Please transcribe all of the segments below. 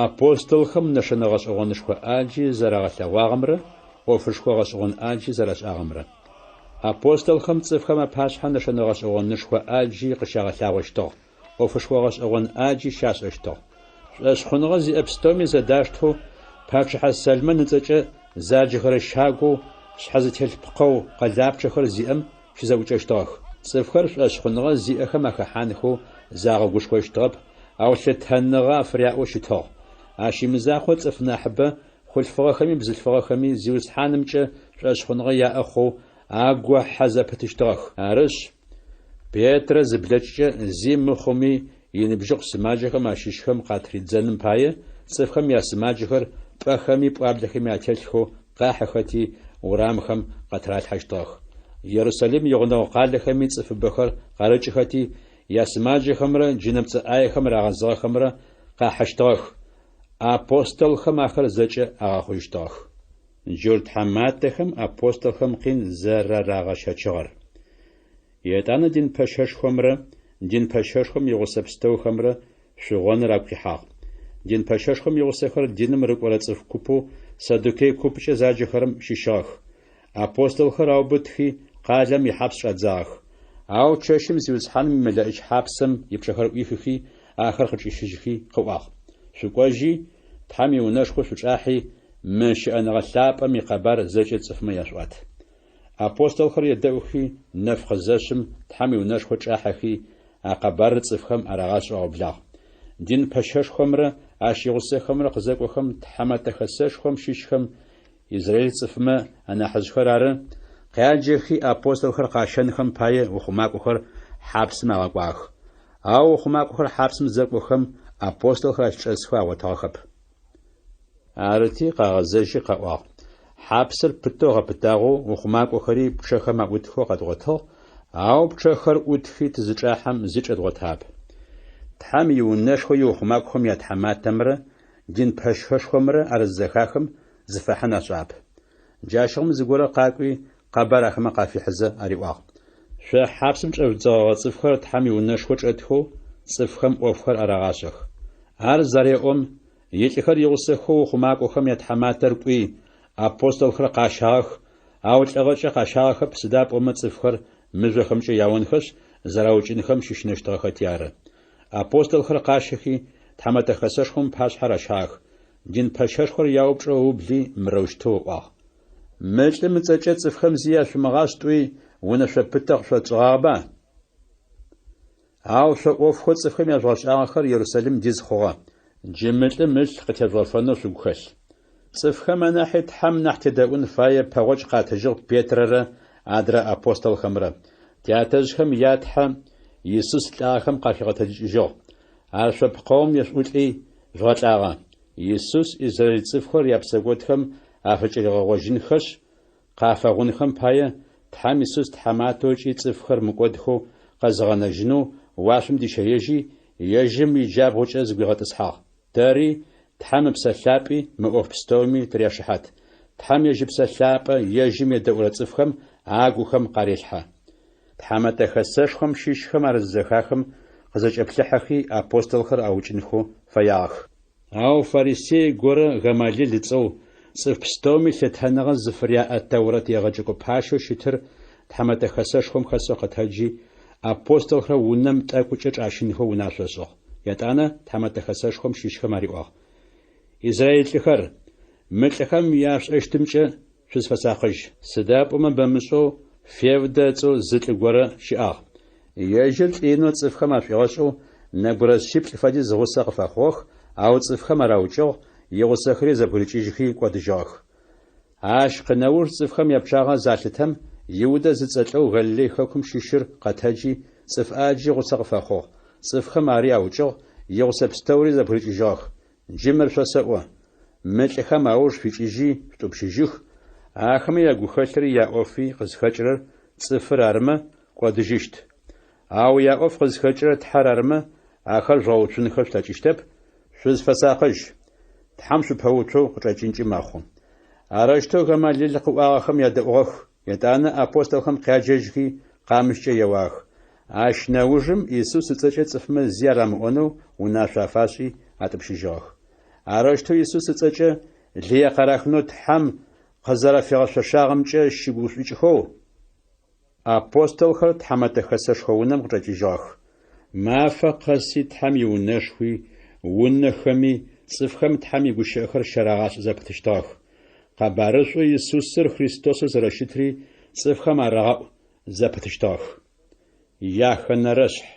Апостолхэм нэшэнэ гъэшӏэгъонышхо ӏаджи зэрагъэлъэгъуагъэмрэ ӏофышхо гъэшӏэгъон ӏаджи зэрашӏагъэмрэ. Апостолхэм цӏыфхэм апашъхьэ нэшэнэ гъэшӏэгъонышхо ӏаджи къыщагъэлъагъощтыгъ, ӏофышхо гъэшӏэгъон ӏаджи щашӏэщтыгъ. Шӏошъхъуныгъэ зиӏэ пстэуми зэдаштэу пачъыхьэ Сэлмэн ыцӏэкӏэ заджэхэрэ щагоу шъхьэ зытелъ пкъэу къэлапчъэхэр зиӏэм щызэӏукӏэщтыгъэх. Цӏыфхэр шӏошъхъуныгъэ зиӏэхэм ахэхьанхэу загъэгушхощтыгъэп, ау лъытэныгъэ афыряӏэу щытыгъ. Ащ имызакъоу цӏыф нахьыбэ, хъулъфыгъэхэми бзылъфыгъэхэми, Зиусхьанымкӏэ шӏошъхъуныгъэ яӏэ хъоу агохьэ зэпытыщтыгъэх. Арышъ, Петрэ зыблэкӏкӏэ зи мыхъуми иныбжьыкъу сымаджэхэм ащыщхэм къатридзэным пае, цӏыфхэм ясымаджэхэр пӏэхэми пӏуаблэхэми ателъхэу къахьыхэти, урамхэм къатыралъхьэщтыгъэх. Ерусалим игъунэгъу къалэхэми цӏыфыбэхэр къарыкӏыхэти, ясымаджэхэмрэ джынэпцӏэ ӏаехэм рагъэзыгъэхэмрэ къахьыщтыгъэх. Апостолхэм ахэр зэкӏэ агъэхъужьыщтыгъэх. Джурт тхьаматэхэм апостолхэм къин зэрарагъэщэчыгъэр. Етӏанэ дин пэщэшхомрэ дин пэщэшхом игъусэ пстэухэмрэ шъугъоныр агу къихьагъ. Дин пэщэшхом игъусэхэр диным рыкӏорэ цӏыф купэу саддукей купкӏэ заджэхэрэм щыщыгъэх. Апостолхэр аубытхи, къалэм ихьапс чӏадзагъэх. Ау чэщым Зиусхьаным имэлэӏич хьапсэм ипчъэхэр ӏуихыхи, ахэр къычӏищыжьхи къыӏуагъ, Шъукӏожьи, Тхьэм иунэшхо шъучӏахьи, мы щыӏэныгъэ лъапӏэм икъэбар зэкӏэ цӏыфмэ яшъуӏуат. Апостолхэр едэӏухи, нэф къызэшъым Тхьэм иунэшхо чӏахьэхи, а къэбарыр цӏыфхэм арагъашӏэу аублагъ. Дин пэщэшхомрэ ащ игъусэхэмрэ къызэкӏохэм Тхьэмэтэ Хэсэшхом щыщхэм, израил цӏыфмэ анахьыжъхэр ары, къяджэхи апостолхэр къащэнхэм пае ухъумакӏохэр хьапсым агъэкӏуагъэх. Ау ухъумакӏохэр хьапсым зэкӏохэм, апостолхэр ащ чӏэсхэу агъотыгъэхэп. Арыти, къагъэзэжьи къаӏуагъ: Хьапсыр пытэу гъэпытагъэу, ухъумакӏохэри пчъэхэм аӏутхэу къэдгъотыгъ, ау пчъэхэр ӏутхи тызычӏахьэм зи чӏэдгъотагъэп. Тхьэм иунэшхо иухъумакӏохэм ятхьаматэмрэ дин пэщэшхомрэ ар зызэхахым, зыфахьын ашӏагъэп. Джащыгъум зыгорэ къакӏуи, къэбар ахэмэ къафихьызэ ариӏуагъ: Шъо хьапсым чӏэжъудзэгъэгъэ цӏыфхэр Тхьэм иунэшхо чӏэтхэу цӏыфхэм ӏофхэр арагъашӏэх. Ар зареӏом, илӏыхэр игъусэхэу ухъумакӏохэм ятхьаматэр кӏуи, апостолхэр къащагъэх, ау лӏыгъэкӏэ къащагъэхэп, сыда пӏомэ цӏыфхэр мыжъохэмкӏэ яонхэшъ, зэраукӏынхэм щыщынэщтыгъэхэти ары. Апостолхэр къащэхи, Тхьэмэтэ Хэсэшхом ыпашъхьэ ращагъэх. Дин пэщэшхор яупчӏэу ыубли, мырэущтэу ыӏуагъ. Мы лӏым ыцӏэкӏэ цӏыфхэм зи яшъумыгъашӏ тӏуи, унэшъо пытэ къышъотшӏыгъагъэба? Ау шъо ӏофхэу цӏыфхэм яжъугъэшӏагъэхэр Ерусалим диз хъугъэ. Джы мы лӏым ылъ къытежъугъэфэнэу шъугу хэлъ. Цӏыфхэм анахьи Тхьэм нахь тедэӏун фае пэгъокӏ къатыжьыгъ Петрэрэ адрэ апостолхэмрэ. Тятэжъхэм я Тхьэ Исус лӏагъэхэм къахигъэтэджыкӏыжьыгъ. Ар шъо пкъэум ешъуӏулӏи, жъугъэлӏагъэ. Исус израил цӏыфхэр япсэкӏодхэм афыкӏыригъэгъожьынхэшъ, къафэгъунхэм пае, Тхьэм Исус тхьаматэу ыкӏи цӏыфхэр мыкӏодхэу къэзыгъэнэжьынэу уашъом дищэежьи, ежьым иджабгъукӏэ зыгуигъэтӏысхьагъ. Тэри, Тхьэм Ыпсэ Лъапӏи мы ӏоф пстэуми тыряшыхьат. Тхьэм ежь Ыпсэ Лъапӏэ ежьым едэӏурэ цӏыфхэм агухэм къарелъхьэ. Тхьэмэтэ Хэсэшхом щыщхэм ар зызэхахым, къызэкӏэплъыхьэхи, апостолхэр аукӏынхэу фэягъэх. Ау фарисей горэ Гамалил ыцӏэу, цӏыф пстэуми лъытэныгъэ зыфыряӏэ Тэурэт егъэджэкӏо пащэу щытыр Тхьэмэтэ Хэсэшхом хэсэу къэтэджи, апостолхэр унэм тӏэкӏукӏэ чӏащынхэу унашъо ышӏыгъ. Етӏанэ Тхьэмэтэ Хэсэшхом щыщхэм ариӏуагъ, Израил лӏыхэр, мы лӏыхэм яшъушӏэщтымкӏэ шъузфэсакъыжь. Сыда пӏомэ бэмышӏэу Февдэ ыцӏэу зы лӏы горэ щыӏагъ. Ежьыр лӏы инэу цӏыфхэм ашӏуигъэшӏэу нэбгырэ шъиплӏ фэдиз гъусэ къыфэхъугъэх, ау цӏыфхэм ар аукӏыгъ, игъусэхэри зэбгырыкӏыжьхи кӏодыжьыгъэх. Ащ къынэуж цӏыфхэм япчъагъэ залъытэм, Иудэ зыцӏэ лӏэу Галилей хэкум щыщыр къэтэджи, цӏыф ӏаджи гъусэ къыфэхъугъ. Цӏыфхэм ари аукӏыгъ, игъусэ пстэури зэбгырыкӏыжьыгъэх. Джы мыр шъосэӏо, мы лӏыхэм ауж шъуикӏыжьи шъутӏупщыжьых, ахэмэ ягухэлъри яӏофи къызхэкӏырэр цӏыфыр арымэ, кӏодыжьыщт. Ау яӏоф къызхэкӏырэр Тхьэр арымэ, ахэр жъугъэуцунхэ шъулъэкӏыщтэп, шъузфэсакъыжь. Тхьэм шъупэуцоу къычӏэкӏынкӏи мэхъу. Арэущтэу Гамалил къыӏуагъэхэм ядэӏугъэх, етӏанэ апостолхэм къяджэжьхи, къамыщкӏэ еуагъэх. Ащ нэужым Исус ыцӏэкӏэ цӏыфмэ зи арамыӏонэу унашъо афашӏи атӏупщыжьыгъэх. Арэущтэу Исус ыцӏэкӏэ лые къарахынэу Тхьэм къызэрэфигъэшъошагъэмкӏэ щыгушӏукӏхэу, апостолхэр Тхьэмэтэ Хэсэшхо унэм къычӏэкӏыжьыгъэх. Мафэ къэси Тхьэм иунэшхуи, унэхэми цӏыфхэм Тхьэм игущыӏэхэр щарагъашӏэ зэпытыщтыгъэх. Къэбарышӏоу Исусыр Христосэу зэрэщытри цӏыфхэм арагъэӏу зэпытыщтыгъэх. Яхэнэрэшъхь.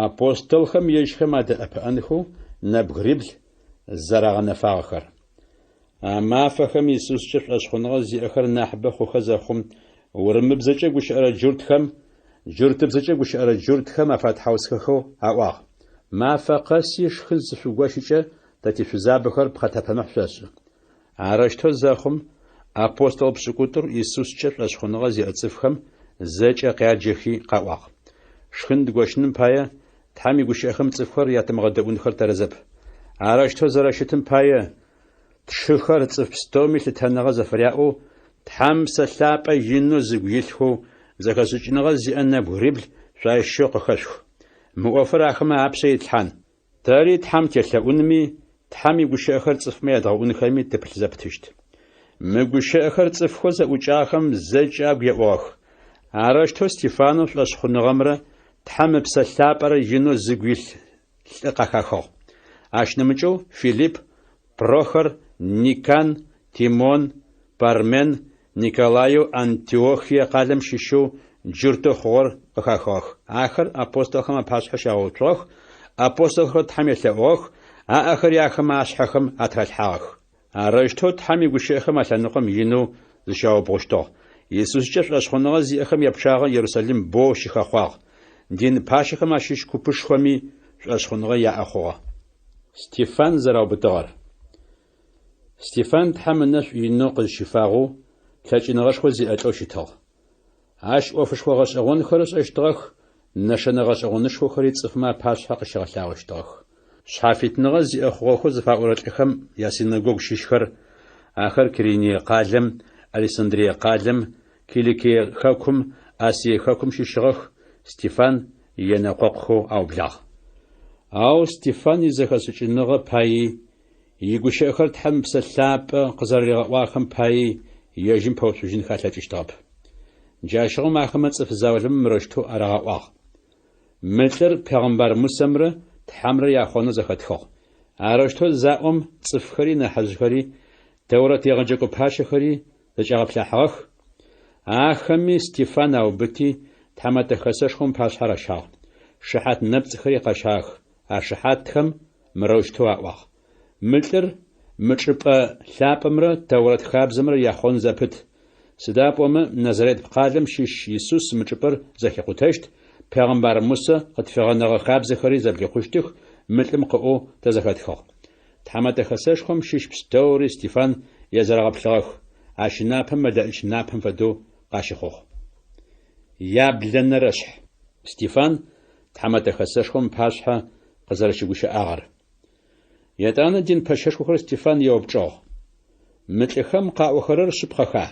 Апостолхэм ежьхэм адэӏэпыӏэнхэу нэбгырибл зэрагъэнэфагъэхэр. А мафэхэм Исускӏэ шӏошъхъуныгъэ зиӏэхэр нахьыбэ хъухэ зэхъум, урымыбзэкӏэ гущыӏэрэ джуртхэм джуртыбзэкӏэ гущыӏэрэ джуртхэм афэтхьаусхэхэу аӏуагъ: Мафэ къэси шхын зышъугощыкӏэ тэ тишъузабэхэр пхъэтэпэмыхь шъошӏы. Арэущтэу зэхъум, апостол пшӏыкӏутӏур Исускӏэ шӏошъхъуныгъэ зиӏэ цӏыфхэм зэкӏэ къяджэхи къаӏуагъ: Шхын дгощыным пае Тхьэм игущыӏэхэм цӏыфхэр ятымыгъэдэӏунхэр тэрэзэп. Арэущтэу зэрэщытым пае, тшыхэр цӏыф пстэуми лъытэныгъэ зэфыряӏэу, Тхьэм Псэ Лъапӏэ инэу зыгу илъхэу, зэхэшӏыкӏыныгъэ зиӏэ нэбгырибл шъуащыщэу къыхэшъух. Мы ӏофыр ахэмэ апшъэ итлъхьан. Тэри Тхьэм телъэӏунми, Тхьэм игущыӏэхэр цӏыфмэ ядгъэӏунхэми тыпылъ зэпытыщт. Мы гущыӏэхэр цӏыфхэу зэӏукӏагъэхэм зэкӏэ агу еӏугъэх. Арэущтэу Стефанэу шӏошъхъуныгъэмрэ Тхьэм Ыпсэ Лъапӏэрэ инэу зыгу илъ лӏы къахахыгъ. Ащ нэмыкӏэу Филипп, Прохор, Никан, Тимон, Пармен, Николаеу Антиохие къалэм щыщэу джуртэу хъугъэр къыхахыгъэх. Ахэр апостолхэм апашъхьэ щагъэуцугъэх, апостолхэр Тхьэм елъэӏугъэх, аӏэхэри ахэмэ ашъхьэхэм атыралъхьагъэх. Арэущтэу Тхьэм игущыӏэхэм а лъэныкъом инэу зыщаубгъущтыгъ. Исускӏэ шӏошъхъуныгъэ зиӏэхэм япчъагъэ Ерусалим боу щыхэхъуагъ. Дин пащэхэм ащыщ купышхоми шӏошъхъуныгъэ яӏэ хъугъэ. Стефан зэраубытыгъэр. Стефан Тхьэм ынэшӏу инэу къызщифагъэу, лъэкӏыныгъэшхо зиӏэ лӏэу щытыгъ. Ащ ӏофышхо гъэшӏэгъонхэр ышӏэщтыгъэх, нэшэнэ гъэшӏэгъонышхохэри цӏыфмэ апашъхьэ къыщигъэлъагъощтыгъэх. Шъхьафитныгъэ зиӏэ хъугъэхэу зыфаӏорэ лӏыхэм ясинэгогу щыщхэр, ахэр Кириние къалэм, Александрие къалэм, Киликие хэкум, Асие хэкум щыщыгъэх, Стефан енэкъокъухэу аублагъ. Ау Стефан изэхэшӏыкӏыныгъэ паий, Игущыӏэхэр Тхьэм Ыпсэ Лъапӏэ къызэрэригъэӏуагъэхэм паий ежьым пэуцужьынхэ алъэкӏыщтыгъэп. Джащыгъум ахэмэ цӏыф заулэмэ мырэущтэу арагъэӏуагъ, Мы лӏыр пегъэмбар Мусэмрэ Тхьэмрэ яхъонэу зэхэтхыгъ. Арэущтэу заӏом, цӏыфхэри нахьыжъхэри, Тэурэт егъэджэкӏо пащэхэри зэкӏагъэплъахьыгъэх. Ахэми Стефан аубыти, Тхьэмэтэ Хэсэшхом ыпашъхьэ ращагъ. Шыхьат нэпцӏхэри къащагъэх. А шыхьатхэм мырэущтэу аӏуагъ, Мы лӏыр мы чӏыпӏэ лъапӏэмрэ Тэурэт хабзэмрэ яхъон зэпыт. Сыда пӏомэ Назарет къалэм щыщ Исус мы чӏыпӏэр зэхикъутэщт, пегъэмбар Мусэ къытфигъэнэгъэ хабзэхэри зэблихъущтых, мы лӏым къыӏоу тэ зэхэтхыгъ. Тхьэмэтэ Хэсэшхом щыщ пстэури Стефан езэрэгъэплъыгъэх, ащ ынапэ мэлэӏич напэм фэдэу къащыхъугъ. Яблэнэрэшъхь. Стефан Тхьэмэтэ Хэсэшхом ыпашъхьэ къызэрэщыгущыӏагъэр. Етӏанэ дин пэщэшхохэр Стефан еупчӏыгъ, Мы лӏыхэм къаӏохэрэр шъыпкъэха?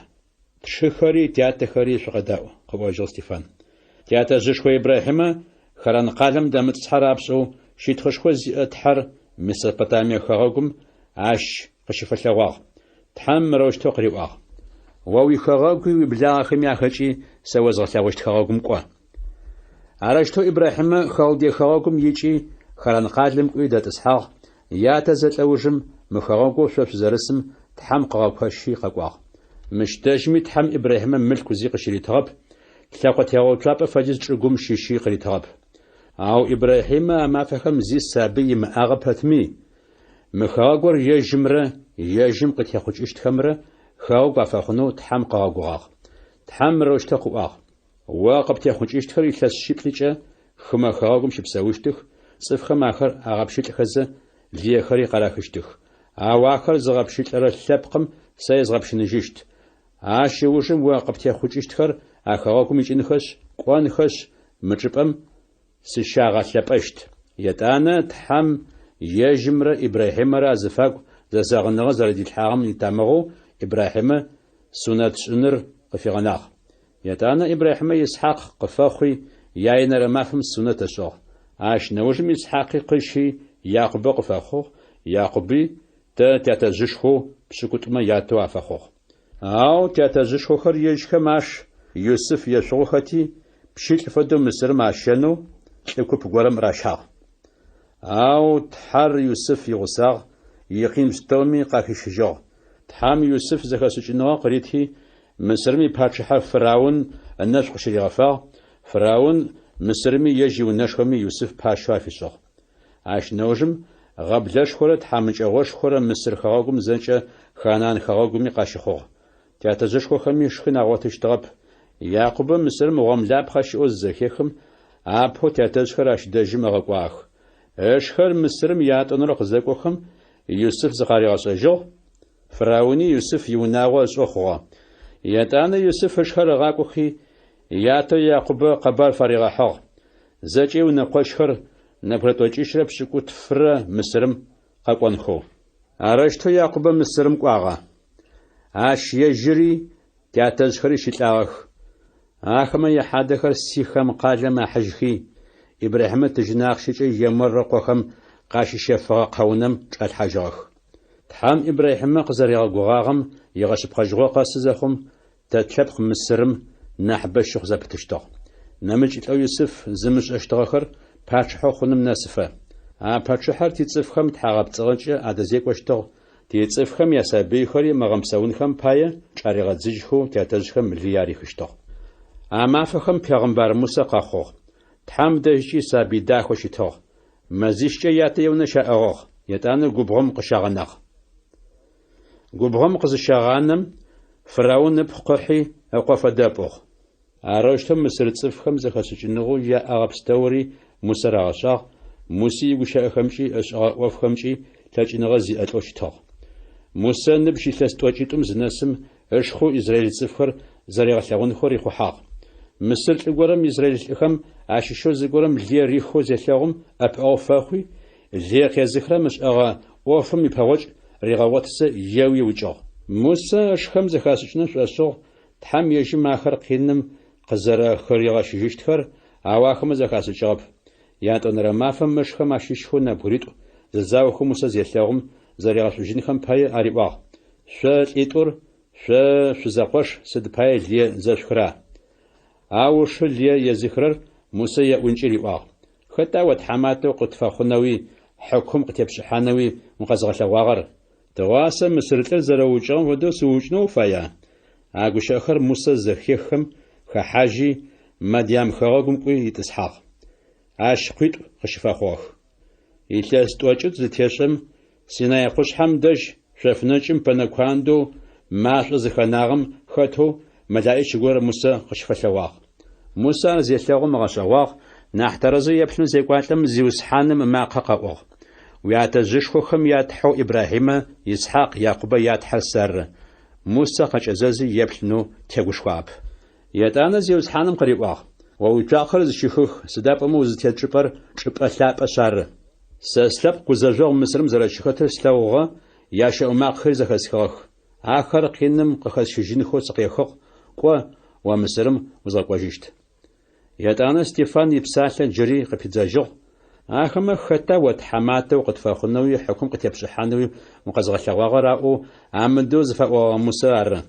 Тшыхэри тятэхэри шъукъэдаӏу, къыӏожьыгъ Стефан. Тятэжъышхо Ибрахьимэ Харан къалэм дэмытӏысхьэ рапшӏэу щытхъушхо зиӏэ Тхьэр Месопотамие хэгъэгум ащ къыщыфэлъэгъуагъ. Тхьэм мырэущтэу къыриӏуагъ, О уихэгъэгуи уиблагъэхэми ахэкӏи сэ озгъэлъэгъущт хэгъэгум кӏо. Арэущтэу Ибрахьимэ Халдей хэгъэгум икӏи, Харан къалэм кӏуи дэтӏысхьагъ, ятэ зэлӏэ ужым мы хэгъэгоу шъо шъузэрысым Тхьэм къыгъэкощи къэкӏуагъ. Мыщ дэжьми Тхьэм Ибрахьимэ мылъку зи къыщыритыгъэп, лъэкъо тегъэуцуапӏэ фэдиз чӏыгум щыщи къыритыгъэп. Ау Ибрахьимэ а мафэхэм зи сабый имыӏагъэ пэтми, мы хэгъэгур ежьымрэ ежьым къытехъукӏыщтхэмрэ хэгъэгу афэхъунэу Тхьэм къыгъэгугъагъ. Тхьэм мырэущтэу къыӏуагъ, О къыптехъукӏыщтхэр илъэс шъиплӏыкӏэ хымэ хэгъэгум щыпсэущтых, цӏыфхэм ахэр агъэпщылӏхэзэ, лыехэри къарахыщтых. Ау ахэр зыгъэпщылӏырэ лъэпкъым сэ езгъэпщыныжьыщт. Ащ ыужым о къыптехъукӏыщтхэр а хэгъэгум икӏынхэшъ, кӏонхэшъ, мы чӏыпӏэм сыщагъэлъэпӏэщт. Етӏанэ Тхьэм ежьымрэ Ибрахьимэрэ азыфагу зэзэгъыныгъэ зэрэдилъхьагъэм итамыгъэу Ибрахьимэ сунэтшӏыныр къыфигъэнагъ. Етӏанэ Ибрахьимэ Исхьакъ къыфэхъуи, яенэрэ мафэм сунэт ышӏыгъ. Ащ нэужым Исхьакъи къыщи, Якъубэ къыфэхъугъ, Якъуби. тэ тятэжъышхоу пшӏыкӏутӏумэ ятэу афэхъугъ. Ау тятэжъышхохэр ежьхэм аш Юсыф ешъугъухэти, пщылӏ фэдэу Мысырым ащэнэу лӏы куп горэм ращагъ. Ау Тхьэр Юсыф игъусагъ, икъин пстэуми къахищыжьыгъ. Тхьэм Юсыф зэхэшӏыкӏыныгъэ къырити, Мысырым ипачъыхьэ фыраун ынэшӏу къыщыригъэфагъ, фыраун Мысырми ежь иунэшхоми Юсыф пащэу афишӏыгъ. Ащ нэужым гъэблэшхорэ тхьамыкӏэгъошхорэ Мысыр хэгъэгум зэкӏэ Ханаан хэгъэгуми къащыхъугъ. Тятэжъышхохэми шхын агъотыщтыгъэп. Якъубэ Мысырым гъомлапхъэ щыӏэу зызэхехым, апэу тятэжъхэр ащ дэжьым ыгъэкӏуагъэх. Ышхэр Мысырым ятӏонэрэу къызэкӏохэм, Юсыф зыкъаригъэшӏэжьыгъ, Фырауни Юсыф иунагъо ышӏэу хъугъэ. Етӏанэ Юсыф ышхэр ыгъакӏохи, ятэу Якъубэ къэбар фаригъэхьыгъ, зэкӏэ иунэкъощхэр нэбгырэ тӏокӏищрэ пшӏыкӏутфрэ Мысырым къэкӏонхэу. Арэущтэу Якъубэ Мысырым кӏуагъэ. Ащ ежьыри тятэжъхэри щылӏагъэх. Ахэмэ яхьадэхэр Сихэм къалэм ахьыжьхи, Ибрахьимэ тыжьын ахъщэкӏэ Емор ыкъохэм къащищэфыгъэ къэунэм чӏалъхьажьыгъэх. Тхьэм Ибрахьимэ къызэригъэгугъагъэм игъэшъыпкъэжьыгъо къэсы зэхъум, тэ тлъэпкъ Мысырым нахьыбэ щыхъу зэпытыщтыгъ. Нэмыкӏ лӏэу Юсыф зымышӏэщтыгъэхэр пачъыхьэу хъуным нэсыфэ. А пачъыхьэр тицӏыфхэм тхьагъэпцӏыгъэкӏэ адэзекӏощтыгъ, тицӏыфхэм ясабыйхэри мыгъэмыпсэунхэм пае чӏаригъэдзыжьхэу тятэжъхэм лые арихыщтыгъ. А мафэхэм пегъымбар Мусэ къэхъугъ. Тхьэм дэжькӏи сабый дахэу щытыгъ. Мэзищкӏэ ятэ иунэ щаӏыгъыгъ, етӏанэ губгъом къыщагъэнагъ. Губгъом къызыщагъанэм, фыраун ыпхъу къыхьи, ыкъо фэдэ ыпӏугъ. Арэущтэу мысыр цӏыфхэм зэхэшӏыкӏыныгъэу яӏэгъэ пстэури Мусэ рагъэшӏагъ, Муси игущыӏэхэмкӏи ышӏэгъэ ӏофхэмкӏи лъэкӏыныгъэ зиӏэ лӏэу щытыгъ. Мусэ ыныбжь илъэс тӏокӏитӏум зынэсым, ышхэу израил цӏыфхэр зэригъэлъэгъунхэу рихъухьагъ. Мысыр лӏы горэм израил лӏыхэм ащыщэу зыгорэм лые рихэу зелъэгъум ӏэпыӏэгъу фэхъуи, лые къезыхырэм ышӏэгъэ ӏофым ипэгъокӏ ригъэгъотызэ еуи ыукӏыгъ. Мусэ ышхэм зэхашӏыкӏынэу шӏошӏыгъ Тхьэм ежьым ахэр къиным къызэрэхыригъэщыжьыщтхэр, ау ахэмэ зэхашӏыкӏыгъэп. Ятӏонэрэ мафэм ышхэм ащыщхэу нэбгыритӏу зэзаохэу Мусэ зелъэгъум, зэригъэшӏужьынхэм пае ариӏуагъ, Шъо лӏитӏур, шъо шъузэкъош, сыд пае лые зэшъухыра? Ау ышы лые езыхырэр Мусэ еӏункӏи риӏуагъ, Хэта о тхьаматэу къытфэхъунэуи, хьыкум къытепшӏыхьанэуи укъэзгъэлъэгъуагъэр? Тыгъуасэ мысыр лӏыр зэрэуукӏыгъэм фэдэу сыуукӏынэу уфая? А гущыӏэхэр Мусэ зэхеххэм, хэхьажьи, Мадиам хэгъэгум кӏуи итӏысхьагъ. Ащ къуитӏу къыщыфэхъугъэх. Илъэс тӏокӏитӏу зытешӏэм, Синай къушъхьэм дэжь шъофнэкӏым пэнэ куандэу машӏо зыхэнагъэм хэтэу мэлаӏич горэ Мусэ къыщыфэлъэгъуагъ. Мусэ ар зелъэгъум ыгъэшӏэгъуагъ, нахь тэрэзэу еплъынэу зекӏуалӏэм Зиусхьаным ымакъэ къэӏугъ. Уятэжъышхохэм я Тхьэу Ибрахьимэ, Исхьакъ, Якъубэ я Тхьэр сэры. Мусэ къэкӏэзэзи еплъынэу тегушхуагъэп. Етӏанэ Зиусхьаным къыриӏуагъ, О уицуакъэхэр зыщыхых, сыда пӏомэ узытет чӏыпӏэр чӏыпӏэ лъапӏэшъ ары. Сэ слъэпкъ гузэжъогъу Мысырым зэрэщыхэтыр слъэгъугъэ, ящэӏу макъэхэри зэхэсхыгъэх. Ахэр къиным къыхэсщыжьынхэу сыкъехыгъ, кӏо, о Мысырым узгъэкӏожьыщт. Етӏанэ Стефан ипсалъэ джыри къыпидзэжьыгъ, Ахэмэ хэта о тхьаматэ укъытфэхъунэуи хьыкум къытепшӏыхьанэуи укъэзгъэлъэгъуагъэр аӏоу амыдэу зыфаӏогъэгъэ Мусэ ары.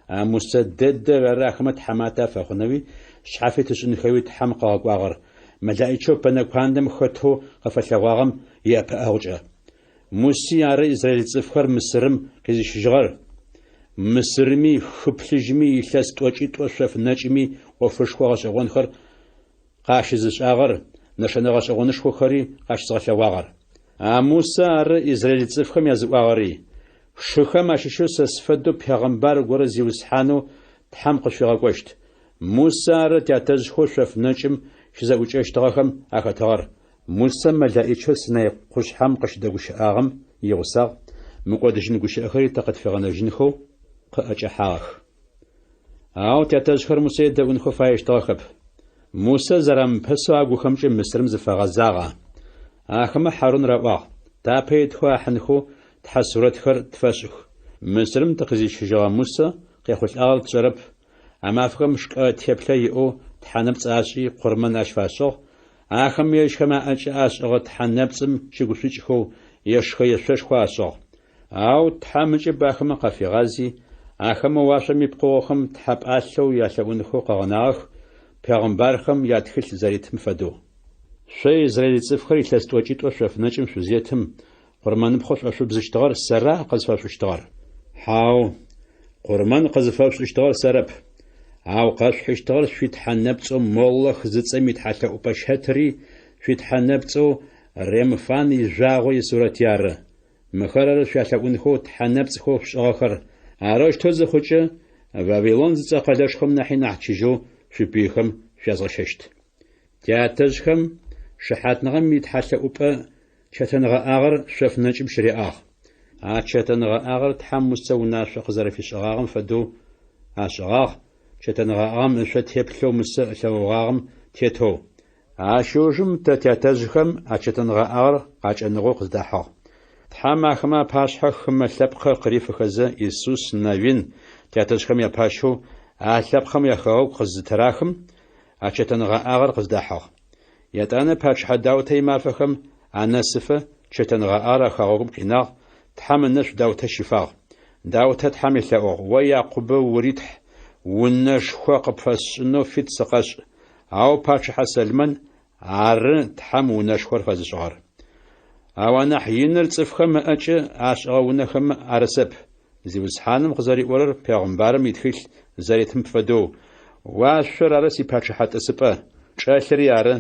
А Мусэ дэдэр ары ахэмэ тхьаматэ афэхъунэуи шъхьафит ышӏынхэуи Тхьэм къыгъэкӏуагъэр, мэлаӏичэу пэнэ куандэм хэтэу къыфэлъэгъуагъэм иӏэпыӏэгъукӏэ. Муси ары израил цӏыфхэр Мысырым къизыщыжьыгъэр. Мысырми, хы Плъыжьми, илъэс тӏокӏитӏо шъоф нэкӏми ӏофышхо гъэшӏэгъонхэр къащызышӏагъэр, нэшэнэ гъэшӏэгъонышхохэри къащызгъэлъэгъуагъэр. А Мусэ ары израил цӏыфхэм языӏуагъэри, Шъушыхэм ащыщэу сэ сфэдэу пегъэмбар горэ Зиусхьанэу Тхьэм къышъуфигъэкӏощт. Мусэ ары тятэжъхэу шъоф нэкӏым щызэӏукӏэщтыгъэхэм ахэтыгъэр. Мусэ мэлаӏичэу Синай къушъхьэм къыщыдэгущыӏагъэм игъусагъ, мыкӏодыжьын гущыӏэхэри тэ къытфигъэнэжьынхэу къыӏэкӏэхьагъэх. Ау тятэжъхэр Мусэ едэӏунхэу фаещтыгъэхэп. Мусэ зэрамыпэсэу агухэмкӏэ Мысырым зыфагъэзагъа. Ахэмэ Хьарун раӏуагъ, Тапэ итхэу ахьынхэу тхьэ сурэтхэр тфэшӏых. Мысырым тыкъизыщыжьыгъэ Мусэ къехъулӏагъэр тшӏэрэп, А мафэхэм шкӏэ теплъэ иӏэу тхьэ нэпцӏ ашӏи къурмэн ащ фашӏыгъ, ахэм ежьхэм аӏэкӏэ ашӏыгъэ тхьэ нэпцӏым щыгушӏукӏхэу ешхэ-ешъошхо ашӏыгъ. Ау Тхьэм ыкӏыб ахэмэ къафигъази, ахэмэ уашъом ипкъыгъохэм тхьэ пӏалъэу ялъэӏунхэу къыгъэнагъэх, пегъымбархэм ятхылъ зэритым фэдэу. Шъо израиль цӏыфхэр илъэс тӏокӏитӏо шъоф нэкӏым шъузетым, къурмэныпхъэу шӏошъубзыщтыгъэр сэра къызфэшъушӏыщтыгъэр? Хьау, къурмэн къызыфэшъушӏыщтыгъэр сэрэп, ау къэшъухьыщтыгъэр шъуитхьэ нэпцӏэу Молох зыцӏэм итхьэлъэӏупӏэ щэтыри, шъуитхьэ нэпцӏэу Ремфан ижъуагъо исурэти ары. Мыхэр ары шъуялъэӏунхэу тхьэ нэпцӏхэу шъушӏыгъэхэр. Арэущтэу зыхъукӏэ, Вавилон зыцӏэ къэлэшхом нахьи нахь чыжьэу шъуипыйхэм шъуязгъэщэщт. Тятэжъхэм шыхьатныгъэм итхьэлъэӏупӏэ чэтэнгъэӏагъэр шъоф нэкӏым щыряӏагъ. А чэтэнгъэӏагъэр Тхьэм Мусэ унашъо къызэрэфишӏыгъагъэм фэдэу ашӏыгъагъ, чэтэнгъэӏагъэм ышъо теплъэу Мусэ ылъэгъугъагъэм тетэу. Ащ ыужым тэ тятэжъхэм а чэтэнгъэӏагъэр къакӏэныгъэу къыздахьыгъ. Тхьэм ахэмэ апашъхьэ хымэ лъэпкъхэр къырифыхэзэ, Исус Навин тятэжъхэм япащэу а лъэпкъхэм яхэгъэгу къызытырахым, а чэтэнгъэӏагъэр къыздахьыгъ. Етӏанэ пачъыхьэ Даутэ имафэхэм анэсыфэ чэтэнгъэӏагъэр а хэгъэгум къинагъ, Тхьэм ынэшӏу Даутэ щифагъ. Даутэ Тхьэм елъэӏугъ, О Якъубэ ури Тхь, унэшхо къыпфэсшӏынэу фит сыкъэшӏ. Ау пачъыхьэ Сэлмэн ары Тхьэм унэшхор фэзышӏыгъэр. Ау анахь иныр цӏыфхэм ыӏэкӏэ ашӏыгъэ унэхэмэ арысэп, Зиусхьаным къызэриӏорэр пегъымбарым итхылъ зэритым фэдэу, Уашъор ары сипачъыхьэ тӏысыпӏэ, чӏылъэри ары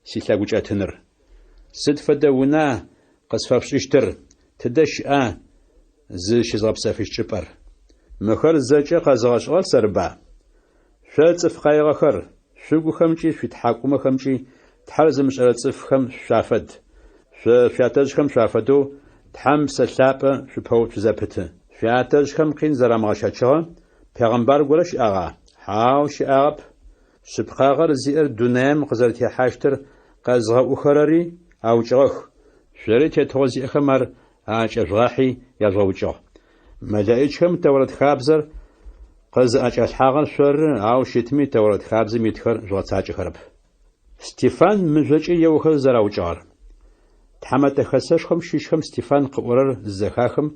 силъэгукӏэтыныр. Сыд фэдэ уна къысфэпшӏыщтыр, тыдэ щыӏа зызщызгъэпсэфыщт чӏыпӏэр? Мыхэр зэкӏэ къэзыгъэшӏыгъэр сэрыба? Шъо цӏыф къаигъэхэр, шъугухэмкӏи шъуитхьакӏумэхэмкӏи Тхьэр зымышӏэрэ цӏыфхэм шъуафэд. Шъо шъуятэжъхэм шъуафэдэу Тхьэм Ыпсэ Лъапӏэ шъупэуцу зэпыты. Шъуятэжъхэм къин зэрамыгъэщэчыгъэ пегъэмбар горэ щыӏагъа? Хьау, щыӏагъэп. Шъыпкъагъэр зиӏэр дунаим къызэрэтехьащтыр къэзгъэӏухэрэри аукӏыгъэх, шъори тетыгъо зиӏэхэм ар аӏэкӏэжъугъахьи яжъугъэукӏыгъ. Мэлэӏичхэм Тэурэт хабзэр къызыӏэкӏалъхьагъэр шъоры, ау щытми Тэурэт хабзэм итхэр жъугъэцакӏэхэрэп. Стефан мыжъокӏэ еохэзэ зэраукӏыгъэр. Тхьэмэтэ хэсэшхом щыщхэм Стефан къыӏорэр зызэхахым,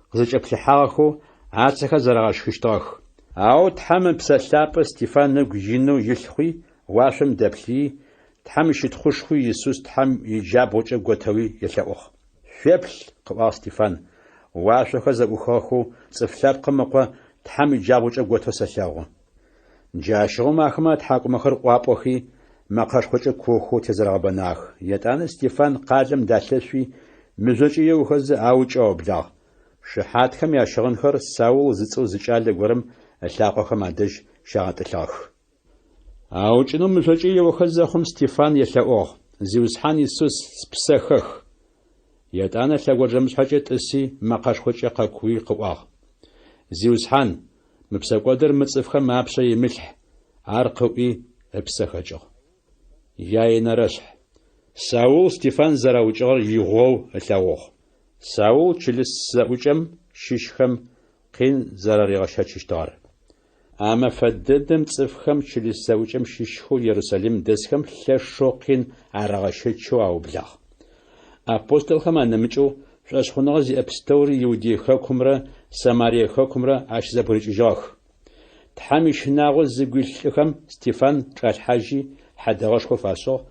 къызэкӏэплъыхьагъэхэу, ацэхэр зэрэгъэшхыщтыгъэх. Ау Тхьэм Ыпсэ Лъапӏэ Стефан ыгу инэу илъ хъуи, уашъом дэплъыий, Тхьэм ищытхъушхуи Исус Тхьэм иджабгъукӏэ готэуи елъэӏугъ. Шъуеплъ, къыӏуагъ Стефан, уашъохэр зэӏухыгъэхэу Цӏыф Лъэпкъым Ыкъо Тхьэм иджабгъукӏэ готэу сэлъэгъу. Джащыгъум ахэмэ атхьакӏумэхэр ӏуапӏохи, мэкъэшхокӏэ куохэу тезэрэгъэбэнагъэх. Етӏанэ Стефан къалэм далъэшъуи, мыжъокӏэ еохэзэ аукӏэу аублагъ. Шыхьатхэм ящыгъынхэр Саул зыцӏэу зы кӏалэ горэм ылъакъохэм адэжь щагъэтӏылъыгъэх. Аукӏынэу мыжъокӏэ еохэ зэхъум Стефан елъэӏугъ, Зиусхьан Исус, спсэ хэх! Етӏанэ лъэгонджэмышъхьэкӏэ тӏыси мэкъэшхокӏэ къэкууи къыӏуагъ, Зиусхьан, мы псэкӏодыр мы цӏыфхэм апшъэ имылъхь! Ар къыӏуи, ыпсэ хэкӏыгъ. Яенэрэшъхь. Саул Стефан зэраукӏыгъэр игъоу ылъэгъугъ. Саул чылыс зэӏукӏэм щыщхэм къин зэраригъэщэчыщтыгъэр. А мэфэ дэдэм цӏыфхэм чылыс зэӏукӏэм щыщхэу Ерусалим дэсхэм лъэшэу къин арагъэщэчэу аублагъ. Апостолхэм анэмыкӏэу шӏошъхъуныгъэ зиӏэ пстэури Иудей хэкумрэ Самарие хэкумрэ ащызэбгырыкӏыжьыгъэх. Тхьэм ищынагъо зыгу илъ лӏыхэм Стефан чӏалъхьажьи, хьэдэгъэшхо фашӏыгъ,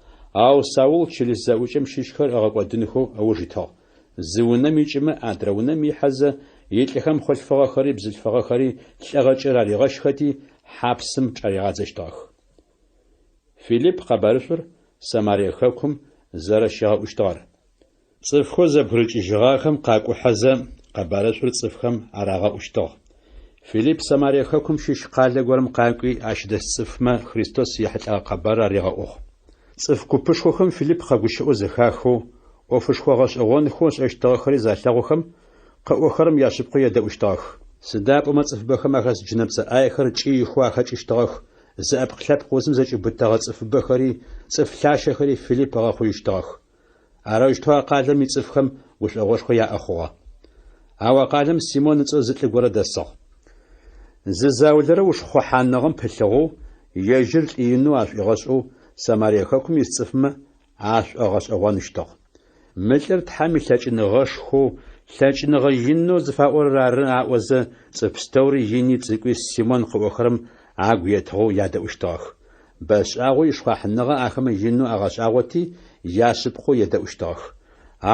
ау Саул чылыс зэӏукӏэм щыщхэр ыгъэкӏодынхэу ыуж итыгъ. Зы унэм икӏымэ, адрэ унэм ихьэзэ, илӏыхэм хъулъфыгъэхэри бзылъфыгъэхэри лӏыгъэкӏэ раригъэщхэти, хьапсым чӏаригъадзэщтыгъэх. Филипп къэбарышӏур Самарие хэкум зэрэщигъэӏущтыгъэр. Цӏыфхэу зэбгырыкӏыжьыгъахэм къакӏухьэзэ, къэбарышӏур цӏыфхэм арагъэӏущтыгъ. Филипп Самарие хэкум щыщ къалэ горэм къакӏуи, ащ дэс цӏыфмэ Христос ехьылӏэгъэ къэбарыр аригъэӏугъ. Цӏыф купышхохэм Филипп къэгущыӏэу зэхахэу, ӏофышхо гъэшӏэгъонхэу ышӏэщтыгъэхэри залъэгъухэм, къыӏохэрэм яшъыпкъэу едэӏущтыгъэх. Сыда пӏомэ цӏыфыбэхэм ахэс джынэпцӏэ ӏаехэр кӏыихэу ахэкӏыщтыгъэх, зыӏэпкъ-лъэпкъ узым зэкӏиубытэгъэ цӏыфыбэхэри, цӏыф лъащэхэри Филипп ыгъэхъужьыщтыгъэх. Арэущтэу а къалэм ицӏыфхэм гушӏогъошхо яӏэ хъугъэ. Ау а къалэм Симон ыцӏэу зы лӏы горэ дэсыгъ. Зы заулэрэ ушхъухьаныгъэм пылъыгъэу, ежьыр лӏы инэу ашӏуигъэшӏэу Самарие хэкум ис цӏыфмэ ашӏогъэшӏэгъоныщтыгъ. Мы лӏыр Тхьэм илъэкӏыныгъэшхоу Лъэкӏыныгъэ инэу зыфаӏорэр ары аӏозэ, цӏыф пстэури ини цӏыкӏуи Симон къыӏохэрэм агу етыгъэу ядэӏущтыгъэх. Бэшӏагъэу ишхъуахьыныгъэ ахэмэ инэу агъэшӏагъоти, яшъыпкъэу едэӏущтыгъэх.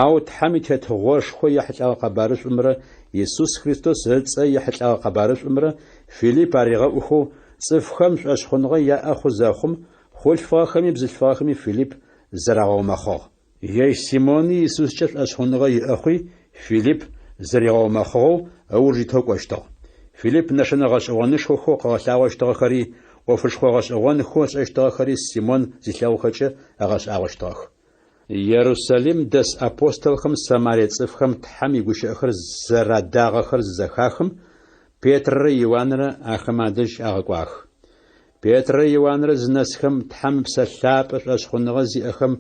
Ау Тхьэм и Тетыгъошхо ехьылӏэгъэ къэбарышӏумрэ Исус Христос ыцӏэ ехьылӏэгъэ къэбарышӏумрэ Филипп аригъэӏухэу цӏыфхэм шӏошъхъуныгъэ яӏэ хъу зэхъум, хъулъфыгъэхэми бзылъфыгъэхэми Филипп зырагъэумэхъыгъ. Ежь Симони Исускӏэ шӏошъхъуныгъэ иӏэ хъуи, Филипп зыригъэумэхъыгъэу ыуж итэу кӏощтыгъ. Филипп нэшэнэ гъэшӏэгъонышхохэу къыгъэлъагъощтыгъэхэри, ӏофышхо гъэшӏэгъонхэу ышӏэщтыгъэхэри Симон зилъэгъухэкӏэ ыгъэшӏагъощтыгъэх. Ерусалим дэс апостолхэм Самарие цӏыфхэм Тхьэм игущыӏэхэр зэрадагъэхэр зызэхахым, Петрэрэ Иуанрэ ахэмэ адэжь агъэкӏуагъэх. Петрэрэ Иуанрэ зынэсхэм, Тхьэм Ыпсэ Лъапӏэ шӏошъхъуныгъэ зиӏэхэм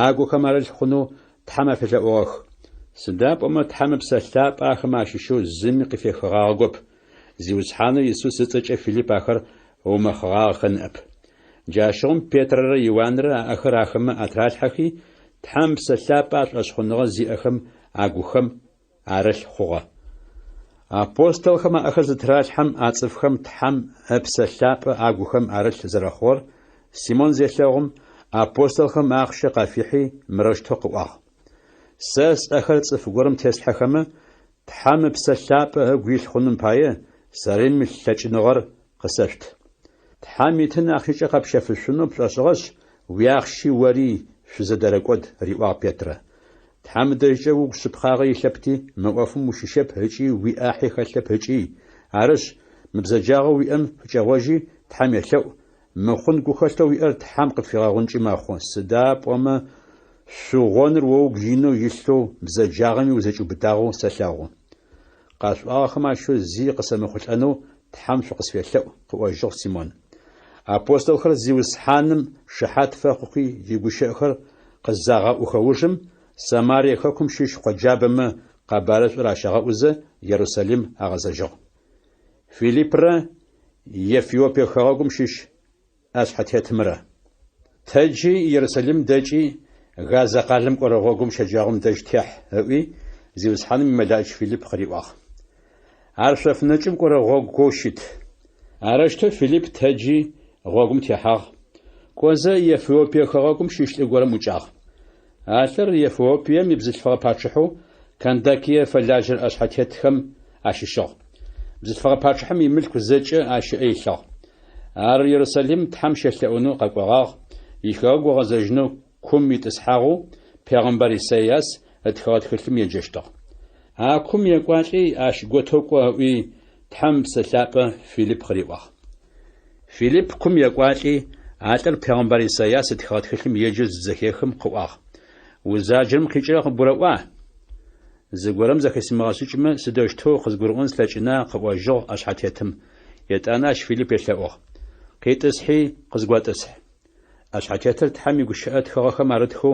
агухэм арылъ хъунэу Тхьэм афелъэӏугъэх. Сыда пӏомэ Тхьэм Ыпсэ Лъапӏэ ахэмэ ащыщэу зыми къыфехыгъагъэгоп, Зиусхьанэу Исус ыцӏэкӏэ Филипп ахэр ыумэхъыгъагъэхэ ныӏэп. Джащыгъум Петрэрэ Иуанрэ аӏэхэр ахэмэ атралъхьэхи, Тхьэм Ыпсэ Лъапӏэ а шӏошъхъуныгъэ зиӏэхэм агухэм арылъ хъугъэ. Апостолхэм аӏэхэр зытыралъхьэм а цӏыфхэм Тхьэм Ыпсэ Лъапӏэ агухэм арылъ зэрэхъугъэр Симон зелъэгъум, апостолхэм ахъщэ къафихьи, мырэущтэу къыӏуагъ, Сэ сӏэхэр цӏыф горэм теслъхьэхэмэ, Тхьэм Ыпсэ Лъапӏэ ыгу илъ хъуным пае, сэри мы лъэкӏыныгъэр къысэшъут. Тхьэм итын ахъщэкӏэ къэпщэфышъунэу пшӏошӏыгъэшъ, уиахъщи ори шъузэдэрэкӏод, риӏуагъ Петрэ. Тхьэм ыдэжькӏэ угу шъыпкъагъэ илъэпти, мы ӏофым ущыщэп ыкӏи уиӏахьи хэлъэп ыкӏи, арышъ, мы бзэджагъэу уиӏэм фыкӏэгъожьи, Тхьэм елъэӏу, мыхъун гухэлъэу уиӏэр Тхьэм къыпфигъэгъункӏи мэхъу, сыда пӏомэ шъугъоныр о угу инэу илъэу бзэджагъэми узэкӏиубытагъэу сэлъэгъу. Къашъуӏуагъэхэм ащыщэу зи къысэмыхъулӏэнэу Тхьэм шъукъысфелъэӏу, къыӏожьыгъ Симон. Апостолхэр Зиусхьаным шыхьат фэхъухи игущыӏэхэр къызагъэӏухэ ужым, Самарие хэкум щыщ къоджабэмэ къэбарышӏур ащагъэӏузэ, Ерусалим агъэзэжьыгъ. Филиппрэ Ефиопие хэгъэгум щыщ ӏэшъхьэтетымрэ. Тэджи, Ерусалим дэкӏи, Газэ къалэм кӏорэ гъогум щэджагъом дэжь техь, ыӏуи, Зиусхьаным имэлаӏич Филипп къыриӏуагъ. Ар шъоф нэкӏым кӏорэ гъогоу щыт. Арэущтэу Филипп тэджи, гъогум техьагъ. Кӏозэ, Ефиопие хэгъэгум щыщ лӏы горэм ӏукӏагъ. А лӏыр Ефиопием ибзылъфыгъэ пачъыхьэу Кандакие фэлажьэрэ ӏэшъхьэтетхэм ащыщыгъ. Бзылъфыгъэ пачъыхьэм имылъку зэкӏэ ащ ыӏэ илъыгъ. Ар Ерусалим Тхьэм щелъэӏунэу къэкӏогъагъ, ихэгъэгу ыгъэзэжьынэу кум итӏысхьагъэу пегъэмбар Исайас ытхыгъэ тхылъым еджэщтыгъ. А кум екӏуалӏи, ащ готэу кӏо ыӏуи, Тхьэм Ыпсэ Лъапӏэ Филипп къыриӏуагъ. Филипп кум екӏуалӏи, а лӏыр пегъэмбар Исайас ытхыгъэ тхылъым еджэу зызэхехым, къыӏуагъ, Узаджэрэм къикӏырэр къыбгурэӏуа? Зыгорэм зэхысимыгъэшӏыкӏмэ, сыдэущтэу къызгурыӏон слъэкӏына, къыӏожьыгъ ӏэшъхьэтетым. Етӏанэ ащ Филипп елъэӏугъ. Къитӏысхьи, къызготӏысхь. ӏэшъхьэтетыр Тхьэм игущыӏэ тхыгъэхэм арытхэу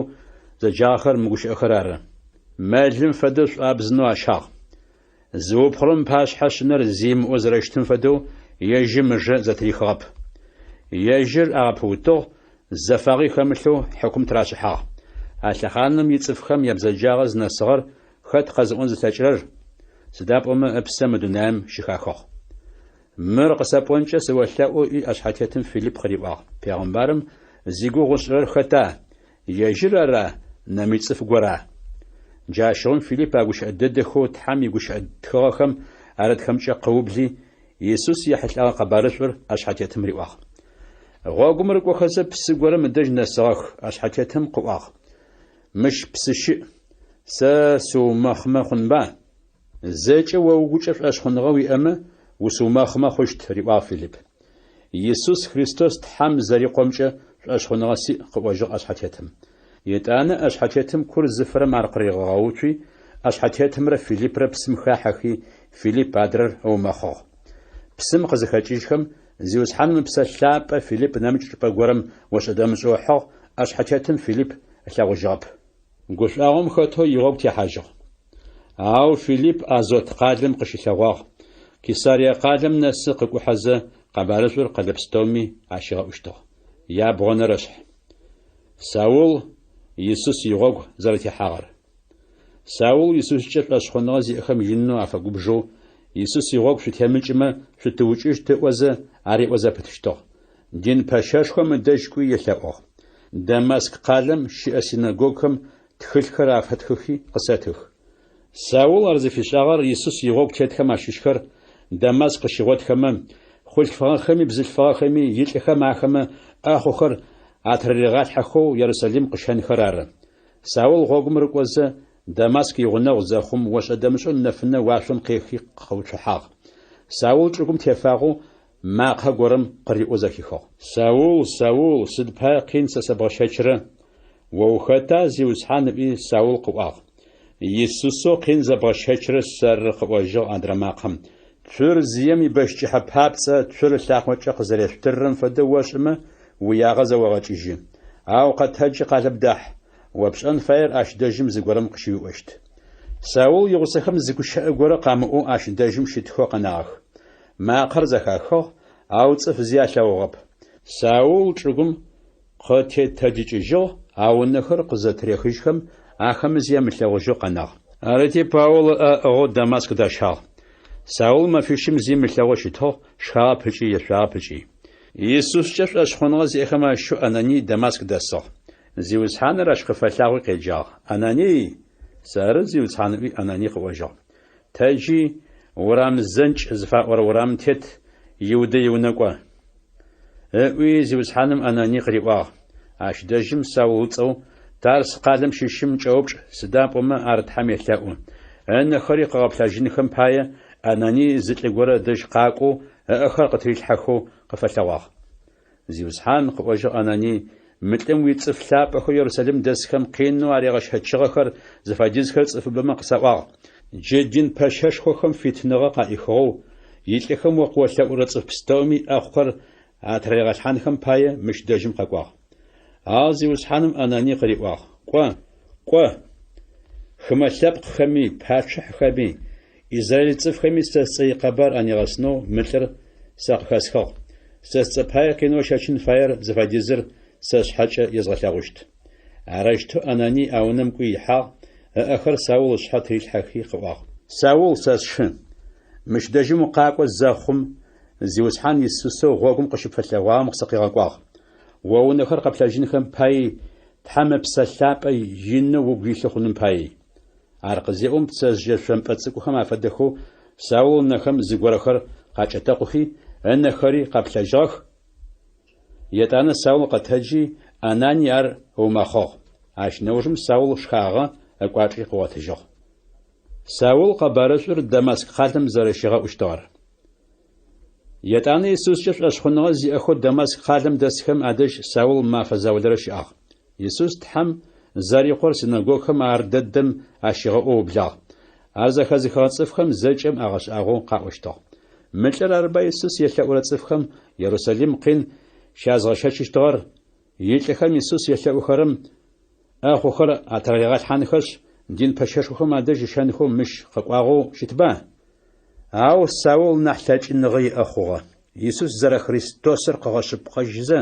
зэджагъэхэр мы гущыӏэхэр ары. Мэлым фэдэу шӏуабзынэу ащагъ. Зыупхъурэм ыпашъхьэ шъынэр зи ымыӏоу зэрэщытым фэдэу ежьым ыжэ зэтырихыгъэп. Ежьыр агъэпыутыгъ, зэфагъи хэмылъэу хьыкум тырашӏыхьагъ. А лъэхъаным ицӏыфхэм ябзэджагъэ зынэсыгъэр хэт къэзыӏон зылъэкӏырэр? Сыда пӏомэ ыпсэ мы дунаим щыхахыгъ. Мыр къысэпӏонкӏэ сыолъэӏу, ыӏуи ӏэшъхьэтетым Филипп къыриӏуагъ, Пегъымбарым зигугъу ышӏырэр хэта, ежьыр ара, нэмыкӏ цӏыф гора? Джащыгъум Филипп а гущыӏэ дэдэхэу Тхьэм игущыӏэ тхыгъэхэм арытхэмкӏэ къыубли, Исус ехьылӏэгъэ къэбарышӏур ӏэшъхьэтетым риӏуагъ. Гъогум рыкӏохэзэ псы горэм ыдэжь нэсыгъэх, ӏэшъхьэтетым къыӏуагъ, Мыщ псы щыӏ, сэ сыумэхъымэ хъунба? Зэкӏэ о угукӏэ шӏошъхъуныгъэ уиӏэмэ, усыумэхъымэ хъущт, риӏуагъ Филипп. Исус Христос Тхьэм зэриКъомкӏэ шӏошъхъуныгъэ сиӏ, къыӏожьыгъ ӏэшъхьэтетым. Етӏанэ ӏэшъхьэтетым кур зыфырэм ар къыригъэгъэуцуи, ӏэшъхьэтетымрэ Филиппрэ псым хахьэхи, Филипп адрэр ыумэхъыгъ. Псым къызыхэкӏыжьхэм, Зиусхьаным Ыпсэ Лъапӏэ Филипп нэмыкӏ чӏыпӏэ горэм ошӏэ-дэмышӏэу ыхьыгъ, ӏэшъхьэтетым Филипп ылъэгъужьыгъэп. Гушӏуагъом хэтэу игъогу техьажьыгъ. Ау Филипп Азот къалэм къыщылъэгъуагъ, Кесарие къалэм нэсы къыкӏухьэзэ, къэбарышӏур къэлэ пстэуми ащигъэӏущтыгъ. Ябгъонэрэшъхь. Саул Исус игъогу зэрэтехьагъэр. Саул Исускӏэ шӏошъхъуныгъэ зиӏэхэм инэу афэгубжэу, Исус игъогу шъутемыкӏымэ, шъутыукӏыщт ыӏозэ, ариӏо зэпытыщтыгъ. Дин пэщэшхом ыдэжь кӏуи елъэӏугъ. Дамаск къалэм щыӏэ синэгогухэм тхылъхэр афэтхыхи къысэтых. Саул ар зыфишӏагъэр Исус игъогу тетхэм ащыщхэр Дамаск къыщигъотхэмэ, хъулъфыгъэхэми бзылъфыгъэхэми илӏыхэм ахэмэ ӏэхъухэр атырыригъалъхьэхэу Ерусалим къыщэнхэр ары. Саул гъогум рыкӏозэ, Дамаск игъунэгъу зэхъум, ошӏэ-дэмышӏэу нэфынэ уашъом къехи къыуцухьагъ. Саул чӏыгум тефагъэу макъэ горэм къыриӏоу зэхихыгъ. Саул, Саул, сыд пае къин сэ сэбгъэщэчрэ? О ухэта, Зиусхьан? ыӏуи, Саул къыӏуагъ. Исусэу къин зэбгъэщэчрэр сэры, къыӏожьыгъ адрэ макъэм. Цур зием ибэщ кӏыхьэ папцӏэ цур ылъакъокӏэ къызэрешъутыррэм фэдэу ошӏымэ, уиягъэ зэогъэкӏыжьы. Ау къэтэджи къалэм дахь, о пшӏэн фаер ащ дэжьым зыгорэм къыщыуиӏощт. Саул игъусэхэм зы гущыӏэ горэ къамыӏоу ащ дэжьым щытхэу къэнагъэх. Макъэр зэхахыгъ, ау цӏыф зи алъэгъугъэп. Саул чӏыгум къытетэджыкӏыжьыгъ, ау ынэхэр къызэтырехыжьхэм, ахэмэ зи амылъэгъужьэу къэнагъ. Арыти, Паул ыӏэ ыӏыгъэу Дамаск дащагъ. Саул мэфищым зи ымылъэгъоу щытыгъ, шхагъэп ыкӏи ешъуагъэп ыкӏи. Исускӏэ шӏошъхъуныгъэ зиӏэхэм ащыщэу Ананий Дамаск дэсыгъ. Зиусхьаныр ащ къыфэлъагъуи къеджагъ, Ананий! Сэры, Зиусхьан, ыӏуи Ананий къыӏожьыгъ. Тэджи, урам зэнкӏ зыфаӏорэ урамым тет Иудэ иунэ кӏо. Ыӏуи, Зиусхьаным Ананий къыриӏуагъ. Ащ дэжьым Саул ыцӏэу Тарс къалэм щыщым кӏэупчӏ, сыда пӏомэ ар Тхьэм елъэӏу. Ынэхэри къыгъэплъэжьынхэм пае Ананий зы лӏы горэ ыдэжь къакӏоу ыӏэхэр къытырилъхьэхэу къыфэлъэгъуагъ. Зиусхьан, къыӏожьыгъ Ананий, мы лӏым уицӏыф лъапӏэхэу Ерусалим дэсхэм къинэу аригъэщэчыгъэхэр зыфэдизхэр цӏыфыбэмэ къысаӏуагъ. Джы дин пэщэшхохэм фитыныгъэ къаӏихыгъэу, илӏыхэм о къыолъэӏурэ цӏыф пстэуми ӏэхъухэр атыраригъэлъхьанхэм пае мыщ дэжьым къэкӏуагъ. Ау Зиусхьаным Ананий къыриӏуагъ, Кӏо, кӏо! Хымэ лъэпкъхэми, пачъыхьхэми, Израиль цӏыфхэми сэ сцӏэ икъэбар анигъэсынэу мы лӏыр сэ къыхэсхыгъ. Сэ сцӏэ пае къинэу ыщэчын фаер зыфэдизыр сэ сшъхьэкӏэ езгъэлъэгъущт. Арэущтэу Ананий а унэм кӏуи ихьагъ, ыӏэхэр Саул ышъхьэ тырилъхьэхи къыӏуагъ. Саул, сэ сшы, мыщ дэжьым укъакӏо зэхъум, Зиусхьан Исусэу гъогум къыщыпфэлъэгъуагъэм сыкъигъэкӏуагъ. О унэхэр къэплъэжьынхэм паий, Тхьэм Ыпсэ Лъапӏэ инэу угу илъы хъуным паий. Ар къызеӏом, пцэжъые шъомпӏэ цӏыкӏухэм афэдэхэу Саул ынэхэм зыгорэхэр къакӏэтэкъухи, ынэхэри къэплъэжьыгъэх. Етӏанэ Саул къэтэджи, Ананий ар ыумэхъыгъ. Ащ нэужым Саул шхагъэ, ыкӏуачӏи къыгъотыжьыгъ. Саул къэбарышӏур Дамаск къалэм зэрэщигъэӏущтыгъэр. Етӏанэ Исускӏэ шӏошъхъуныгъэ зиӏэхэу Дамаск къалэм дэсхэм адэжь Саул мэфэ заулэрэ щыӏагъ. Исус Тхьэм зэри Къор синэгогхэм ар дэдэм ащигъэӏоу ыублагъ. Ар зэхэзыхыгъэ цӏыфхэм зэкӏэм агъэшӏагъоу къаӏощтыгъ. Мы лӏыр арыба Исус елъэӏурэ цӏыфхэм Ерусалим къин щязгъэщэчыщтыгъэр? Илӏыхэм Исус елъэӏухэрэм ӏэхъухэр атыраригъэлъхьанхэшъ, дин пэщэшхохэм адэжь ыщэнхэу мыщ къэкӏуагъэу щытба? Ау Саул нахь лъэкӏыныгъэ иӏэ хъугъэ. Исус зэрэ-Христосыр къыгъэшъыпкъэжьызэ,